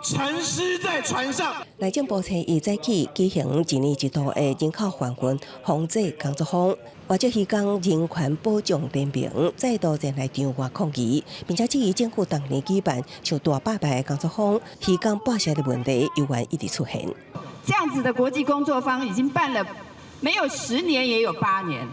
陳屍在船上。內政部初一早起舉行一年一度的人口販運防制工作坊，外籍漁工人權保障聯盟再度前來場外抗議，並且質疑政府當年舉辦像大百牌的工作坊，漁工剝削的問題猶原一直出現。這樣子的國際工作坊已經辦了，沒有10年也有8年，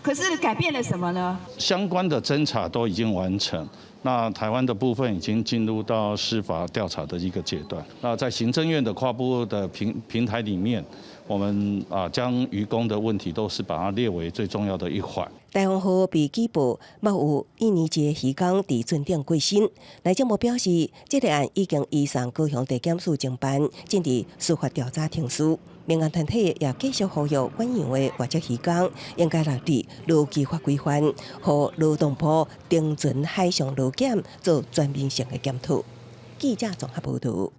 可是改變了什麼呢？相關的偵查都已經完成，那台灣的部分已經進入到司法調查的一個階段。那在行政院的跨部的平台裡面，我們啊將漁工的問題都是把它列為最重要的一環。大王號被舉報，捌有印尼籍漁工佇船頂過身。內政部表示，這個案已經移送高雄地檢署偵辦，進入司法調查程序。民間團體也繼續呼籲遠洋的外籍漁工應該納入勞基法規範，予勞動部盯準海上勞檢做全面性的檢討。記者綜合報道。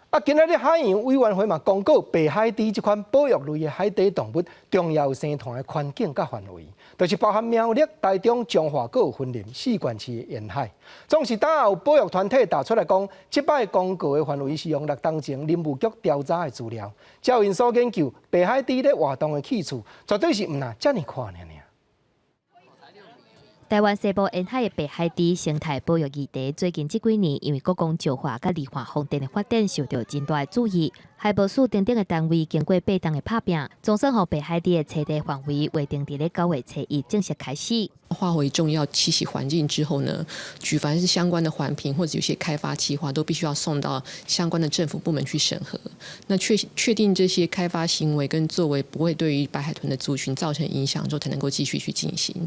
啊，今仔日海洋委員會嘛公告白海豬這款保育類的海底動物重要生態的環境佮範圍，就是包含苗栗、台中、彰化、閣有雲林四縣市的沿海。總是當有保育團體提出來講，這擺公告的範圍是用6冬前林務局調查的資料，照𪜶所研究，白海豬咧活動的去處，絕對是毋若遮爾寬爾爾。台灣西部沿海的白海豬生態保育議題，最近這幾年因為國光石化佮離岸風電的發展受到真大的注意。海保署等等的單位經過8冬的拍拚，總算予白海豬的棲地範圍劃定佇咧9月初1正式開始。劃為重要棲息環境之後呢，舉凡是相關的環評或者有些開發計劃，都必須要送到相關的政府部門去審核。那確定這些開發行為跟作為不會對於白海豚的族群造成影響之後，才能夠繼續去進行。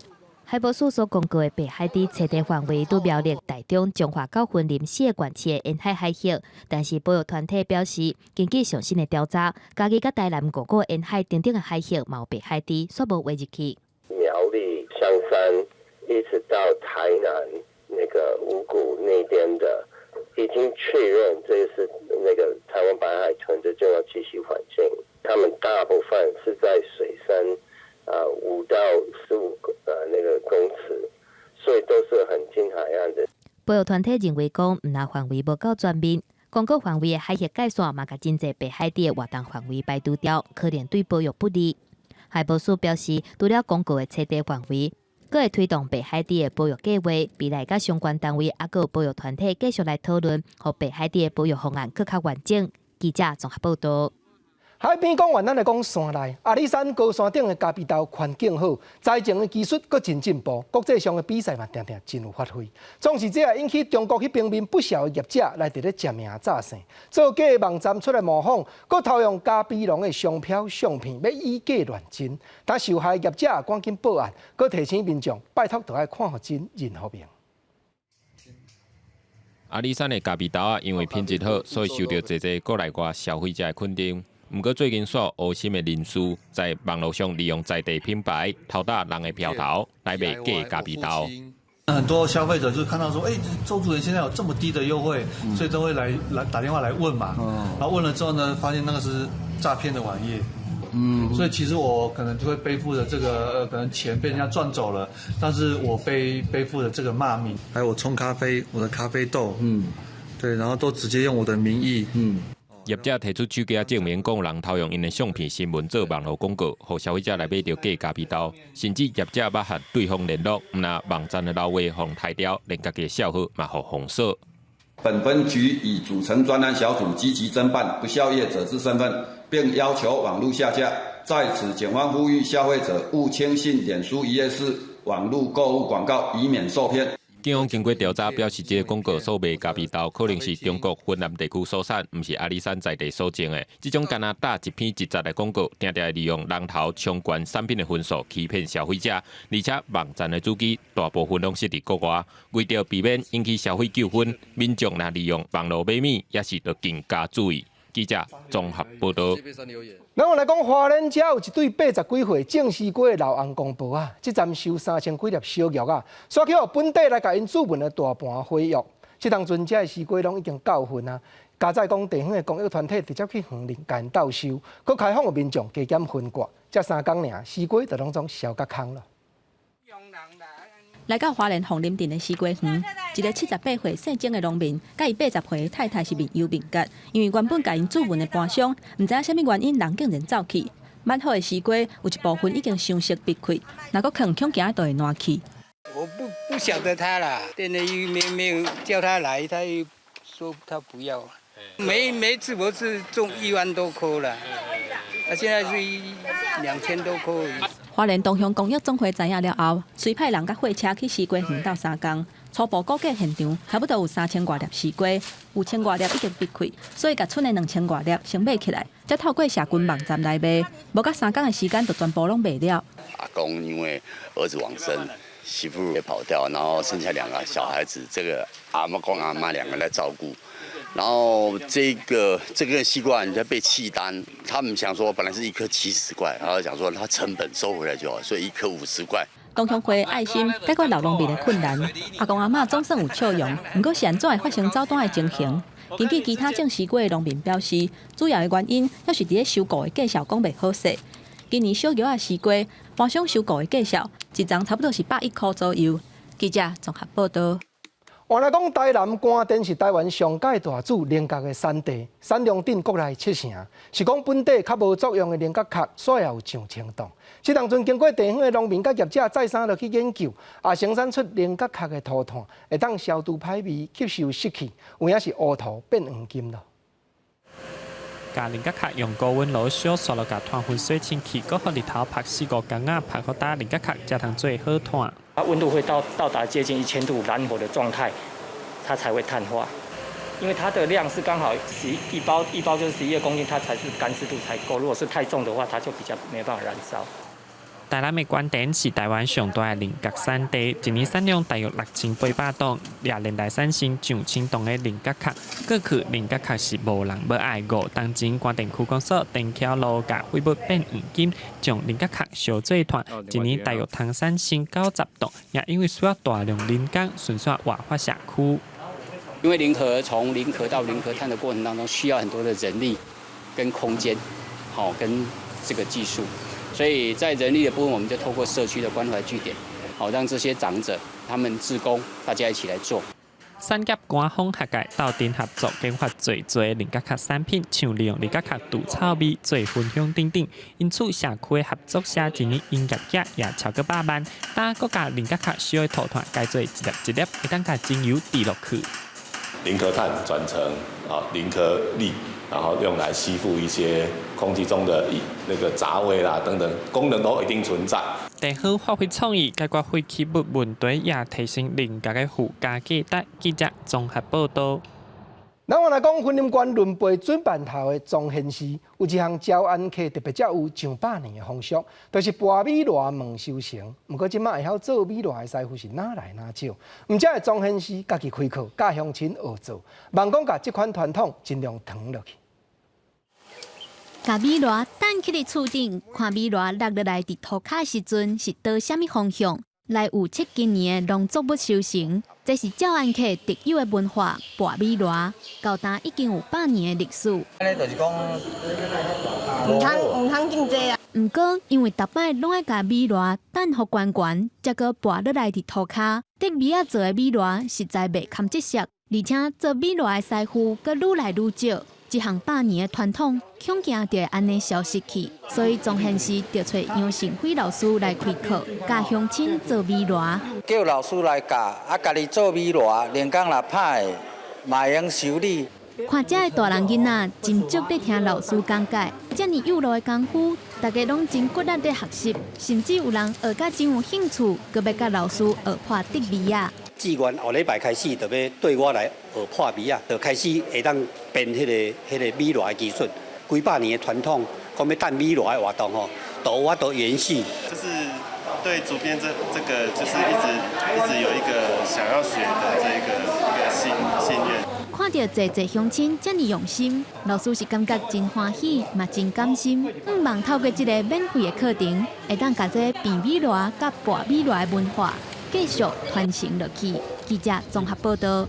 海保署所公告的白海豬棲地範圍，佇苗栗、台中、彰化到雲林四個縣市的沿海海域。但是保育團體表示，根據上新的調查，嘉義佮台南五股沿海等等的海域，嘛有白海豬，煞無劃入去。苗栗、香山，一直到台南那個五股那邊的，已經確認這是那個台灣白海豚的重要棲息環境。他們大部分是在水深5到15那個公尺，所以都是很近海岸的。保育團體認為講，毋但範圍無夠全面，公告範圍的海域界線嘛，共真濟白海豬的活動範圍排除掉，可能對保育不利。海保署表示，除了公告的棲地範圍，閣會推動白海豬的保育計劃，未來佮相關單位抑閣有保育團體繼續來討論，予白海豬的保育方案閣較完整。記者綜合報道。海邊講完，咱來講山內。阿里山高山頂的咖啡豆環境好，栽種的技術閣真進步，國際上的比賽嘛，定定真有發揮。總是這也引起中國彼邊面不肖的業者來佇咧食名詐姓，做假的網站出來模仿，閣偷用咖啡農的商標相片，欲以假亂真。但受害業者趕緊報案，閣提醒民眾拜託，著愛看予真，認予明。阿里山的咖啡豆仔，因為品質好，所以受到濟濟國內外消費者的肯定。毋過最近煞有黑心的人士在網路上利用在地品牌偷打人的標頭來賣假咖啡豆。很多消費者就看到說，哎，周主任現在有這麼低的優惠，所以都會來打電話來問嘛。然後問了之後呢，發現那個是詐騙的網頁。所以其實我可能就會背負着這個，可能錢被人家賺走了，但是我背負着這個罵名。還有我沖咖啡，我的咖啡豆，對，然後都直接用我的名義，業者提出手機證明，講有人偷用𪜶的相片、新聞做網路廣告，予消費者來買著假咖啡豆。甚至業者捌和對方聯絡，毋但網站的老話予刣掉，連家己的帳號嘛予封鎖。本分局已組成專案小組，積極偵辦不肖業者之身份，並要求網路下架。在此，警方呼籲消費者勿輕信臉書一頁式網路購物廣告，以免受騙。警方經過調查表示，這個廣告所賣咖啡豆可能是中國雲南地區所產，毋是阿里山在地所種的。這種敢若打一篇一節的廣告，定定會利用人頭衝懸產品的分數欺騙消費者，而且網站的主機大部分攏設佇國外，為著避免引起消費糾紛，民眾若利用網路買物，也是著更加注意。記者綜合報道。咱我來講，花蓮遮有一對80幾歲種絲瓜的老翁公婆啊，這陣收3000幾粒小玉仔，煞去予本地來共𪜶注文的大盤毀約。這當陣遮的絲瓜攏已經夠份啊！加載講地方的公益團體直接去園林共𪜶鬥收，閣開放予民眾加減分割。這3工爾，絲瓜就攏總燒甲空了。來到花蓮鳳林鎮的絲瓜園，一个78歲姓鍾的農民，佮伊80歲的太太是面憂面結，因為原本共𪜶注文的盤商，毋知影啥物原因，人竟然走去。滿好的絲瓜有一部分已經傷熟癟開，若閣囥，恐驚就會爛去。我不曉得他啦，店裡又沒有叫他來，他又說他不要。每次我是種1萬多顆啦，啊，現在是2000多顆。花蓮東鄉公益總會知影了後，隨派人佮貨車去絲瓜園鬥相共，初步估計現場差不多有3000外粒絲瓜，有1000外粒已經癟開，所以共賰的2000外粒先買起來，才透過社群網站來賣，無到3工的時間就全部攏賣了。阿公因為兒子往生，媳婦也跑掉，然後剩下兩個小孩子，這個阿公阿媽兩個來照顧。然後這個西瓜人家被棄單，他們想說本來是一顆70塊，然後想說他成本收回來就好，所以一顆50塊。同鄉會愛心解決老農民的困難，阿公阿嬤總算有笑容，毋過是按怎會發生走單的情形？根據其他種絲瓜的農民表示，主要的原因猶是佇咧收購的價數講袂好勢。今年小玉仔絲瓜，盤商收購的價數，一叢差不多是110塊左右。記者綜合報道。原來講台南關田是台灣上蓋大主菱角的產地，產量頂國內七成，是講本地較無作用的菱角殼，煞也有上千噸。這當陣經過地方的農民佮業者再三落去研究，也生產出菱角殼的塗炭，會當消除歹味、吸收濕氣，有影是烏塗變黃金囉。共菱角殼用高溫爐燒，煞落共炭粉洗清氣，閣予日頭曝四五工仔，曝予焦菱角殼才通做好炭。它溫度會到達接近1000度燃火的狀態，它才會碳化。因為它的量是剛好一包一包就是11公斤，它才是乾濕度才夠。如果是太重的話，它就比較沒辦法燃燒。台南的關田是台灣上大的菱角產地，一年產量大約6800噸，也連帶產生上千噸的菱角殼。過去菱角殼是無人欲愛，5冬前關田區公所田橋路共廢物變黃金，將菱角殼燒做炭，一年大約通產生90噸，也因為需要大量人工，順紲活化社區。因為菱殼從菱殼到菱殼炭的過程當中，需要很多的人力跟空間，好跟這個技術。所以在人力的部分，我們就透過社區的關懷據點，好讓這些長者、他們志工，大家一起來做。產業官方學界鬥陣合作研發濟濟菱角殼產品，像利用菱角殼除臭味、做熏香等等。因此，社區的合作社一年營業額也超過百萬。但閣共菱角殼燒的塗炭改做一粒一粒，會當共精油滴落去。菱殼炭轉成啊菱殼粒，然後用來吸附一些空氣中的那個雜味啦等等，功能都一定存在。地方發揮創意，解決廢棄物問題，也提升菱角的附加價值。記者綜合報道。咱來講，雲林縣崙背準辦頭的莊賢寺有一項招安客特別才有上百年的風俗，就是跋米箩問收成。毋過這馬會曉做米箩的師傅是愈來愈少，毋才會莊賢寺家己開課教鄉親學做，望講共這款傳統盡量傳落去。共米箩擲去佇厝頂，看米箩落落來佇塗跤時陣是佗啥物方向，來預測今年的農作物收成。這是詔安客特有的文化，跋米箩，到今已經有百年的歷史。按呢就是講，毋通毋通種這啊。毋過，因為逐擺攏愛共米箩擲予懸懸，才閣跋落來佇塗跤，竹米仔做的米箩實在袂堪得惜，而且做米箩的師傅閣愈來愈少。這項百年的傳統，恐驚就會按呢消失去，所以莊賢寺就揣楊成輝老師來開課，教鄉親做米箩。叫老師來教，啊，家己做米箩，連工若歹，嘛會用修理。看遮的大人囡仔真足咧聽老師講解，遮爾幼路的功夫，大家攏真骨力咧學習，甚至有人學甲真有興趣，閣欲佮老師學破竹米仔。志願後禮拜開始就欲對我來學破米仔，就開始會當編彼個米箩的技術。幾百年的傳統，講欲擲米箩的活動吼，都我都延續。就是對竹編這個，就是一直一直有一個想要學的這個心願。看著濟濟鄉親遮爾用心，老師是感覺真歡喜，嘛真甘心。向望透過這個免費的課程，會當共這編米箩佮跋米箩的文化繼續傳承落去。記者綜合報道。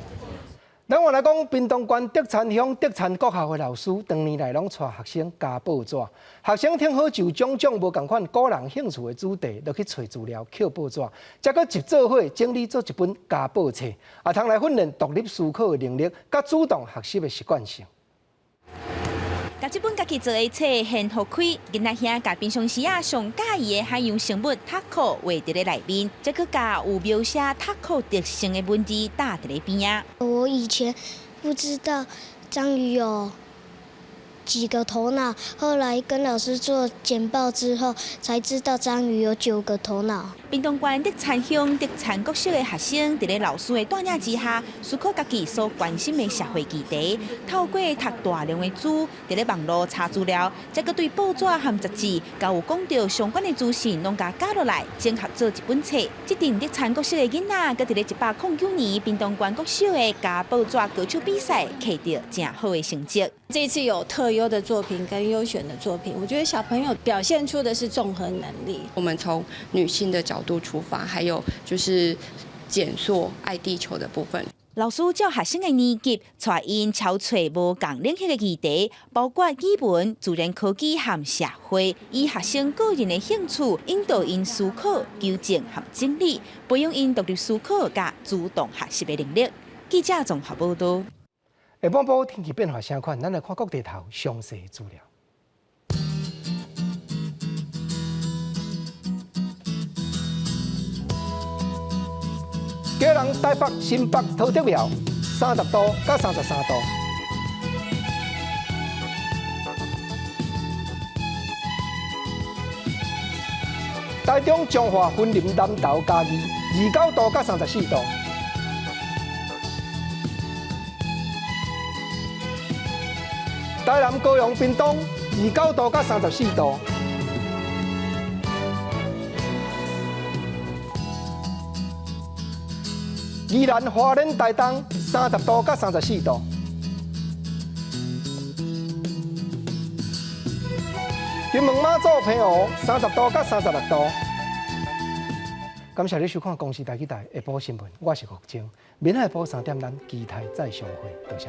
咱話來講，屏東縣德田鄉德田國校的老師，長年來攏帶學生加報紙。學生聽好就種種無仝款個人興趣的主題，落去揣資料、抾報紙，才閣集做伙整理做一本家報冊，也通來訓練獨立思考的能力，佮主動學習的習慣性。共這本家己做的冊掀予開，囡仔兄共平常時仔上佮意的海洋生物塔殼畫佇咧內面，再閣共有描寫塔殼特性的文字搭佇咧邊仔。我以前不知道章魚有幾個頭腦，後來跟老師做簡報之後，才知道章魚有九個頭腦。屏東縣德田鄉德田國小的學生，佇咧老師的帶領之下，思考家己所關心的社會議題，透過讀大量的書，佇咧網路查資料，再閣對報紙和雜誌，佮有講著相關的資訊，攏共加落來，整合做一本冊。這陣德田國小的囡仔，閣佇咧109年屏東縣國小的加報紙歌手比賽，摕著誠好的成績。這次有特優的作品跟優選的作品，我覺得小朋友表現出的是綜合能力。我們從女性的角度出發，還有就是減塑愛地球的部分。老師照學生的年級，帶𪜶搜揣無仝領域的議題，包括語文、自然科技和社會，以學生個人的興趣引導𪜶思考、求證和整理，培養𪜶獨立思考佮主動學習的能力。記者綜合報道。下半晡天氣變化啥款？咱來看各地頭詳細資料。基隆、台北、新北、桃竹苗，30度到33度。台中、彰化、雲林、南投、嘉義，29度到34度。台南、高雄、屏東，29度到34度。宜蘭、花蓮、台東，30度到34度。金門、馬祖、澎湖，30度到36度。感謝你收看《公視台語台》下晡新聞，我是國晶。明仔下晡3點，咱期待再相會，多謝。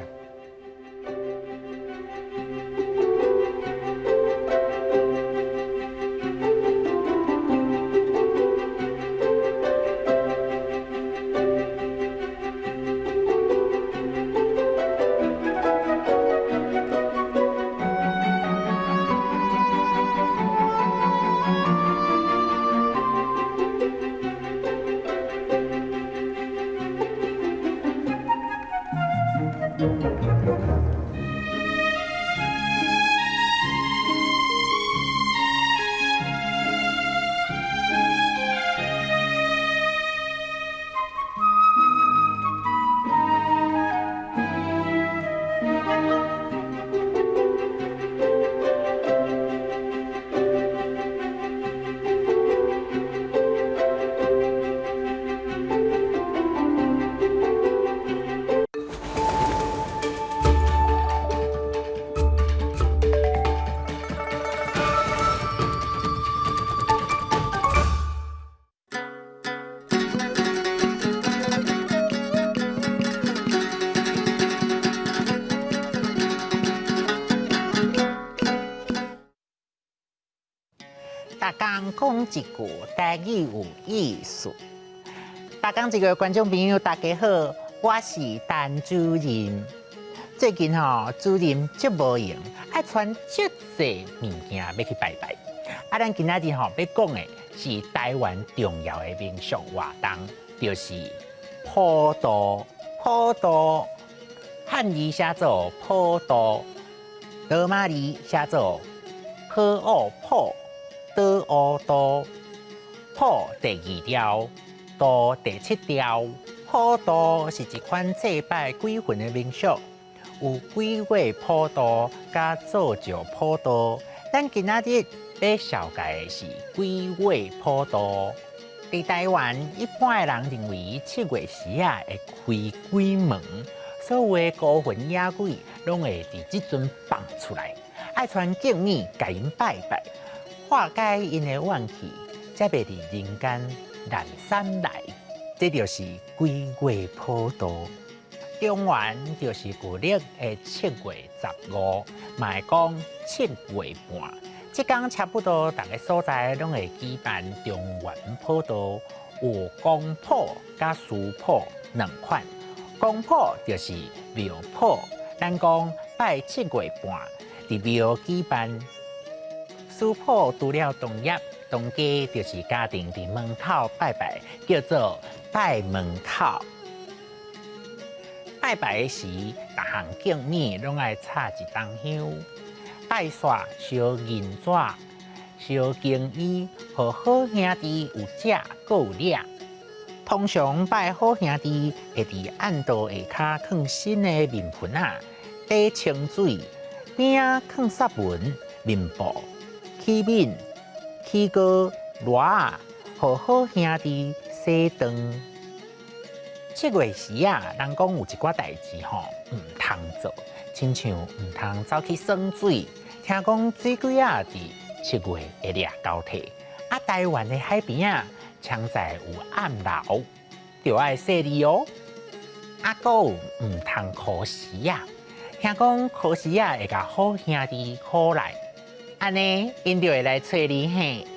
逐工講一句台語有意思。逐工一個觀眾朋友，大家好，我是陳主任。最近吼，主任足無閒，愛傳足濟物件欲去拜拜。啊，咱今仔日吼欲講的是台灣重要的民俗活動，就是普渡。普渡，漢字寫做普渡，羅馬字寫做普奧普。倒烏渡，普第二調，渡第七調。普渡是一款祭拜鬼魂的民俗，有鬼月普渡佮做醮普渡。咱今仔日欲紹介的是鬼月普渡。佇台灣，一般的人認為七月時仔會開鬼門，所有的孤魂野鬼攏會佇這陣放出來，愛傳敬物共𪜶拜拜。化解𪜶的怨氣，才袂佇人間難散來。這就是鬼月普渡。中元就是舊曆的7月15，嘛會講七月半。這工差不多逐个所在攏會舉辦中元普渡，有公普佮私普兩款。公普就是廟普，咱講拜七月半佇廟舉辦。私普除了同業，當家就是家庭佇門口拜拜，叫做拜門口。拜拜時，逐項敬物攏愛插一筒香，拜煞燒銀紙、燒經衣，予好兄弟有食閣有領。通常拜好兄弟會佇暗道下跤囥新的面盆仔，底清水，邊仔囥雪文、面布。器皿、起糕、箩仔，予好兄弟洗頓。七月時啊，人講有一寡代誌吼，毋通做，親像毋通走去耍水。聽講水鬼仔佇七月會掠交替。啊，台灣的海邊仔，常在有暗流，著愛細膩哦。啊，閣有毋通箍絲仔，聽講箍絲仔會共好兄弟箍來。按呢，𪜶就會來揣你嘿。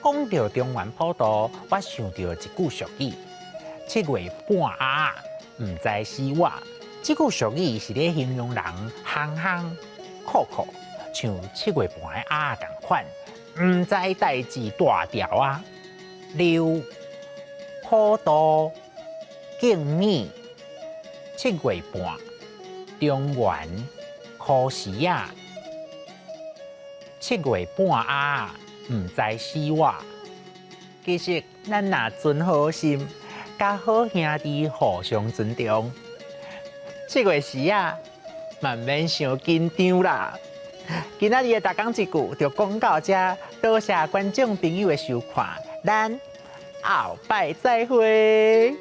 講著中元普渡，我想著一句俗語：七月半仔，毋知死活。這句俗語是咧形容人憨憨酷酷，像七月半的鴨仝款，毋知代誌大條啊。劉普渡敬米七月半，中元箍匙仔，七月半鴨毋知死活。其實咱若存好心，佮好兄弟互相尊重，七月時啊，嘛毋免傷緊張啦。今仔日的逐工一句就講到這，多謝觀眾朋友的收看，咱後擺再會。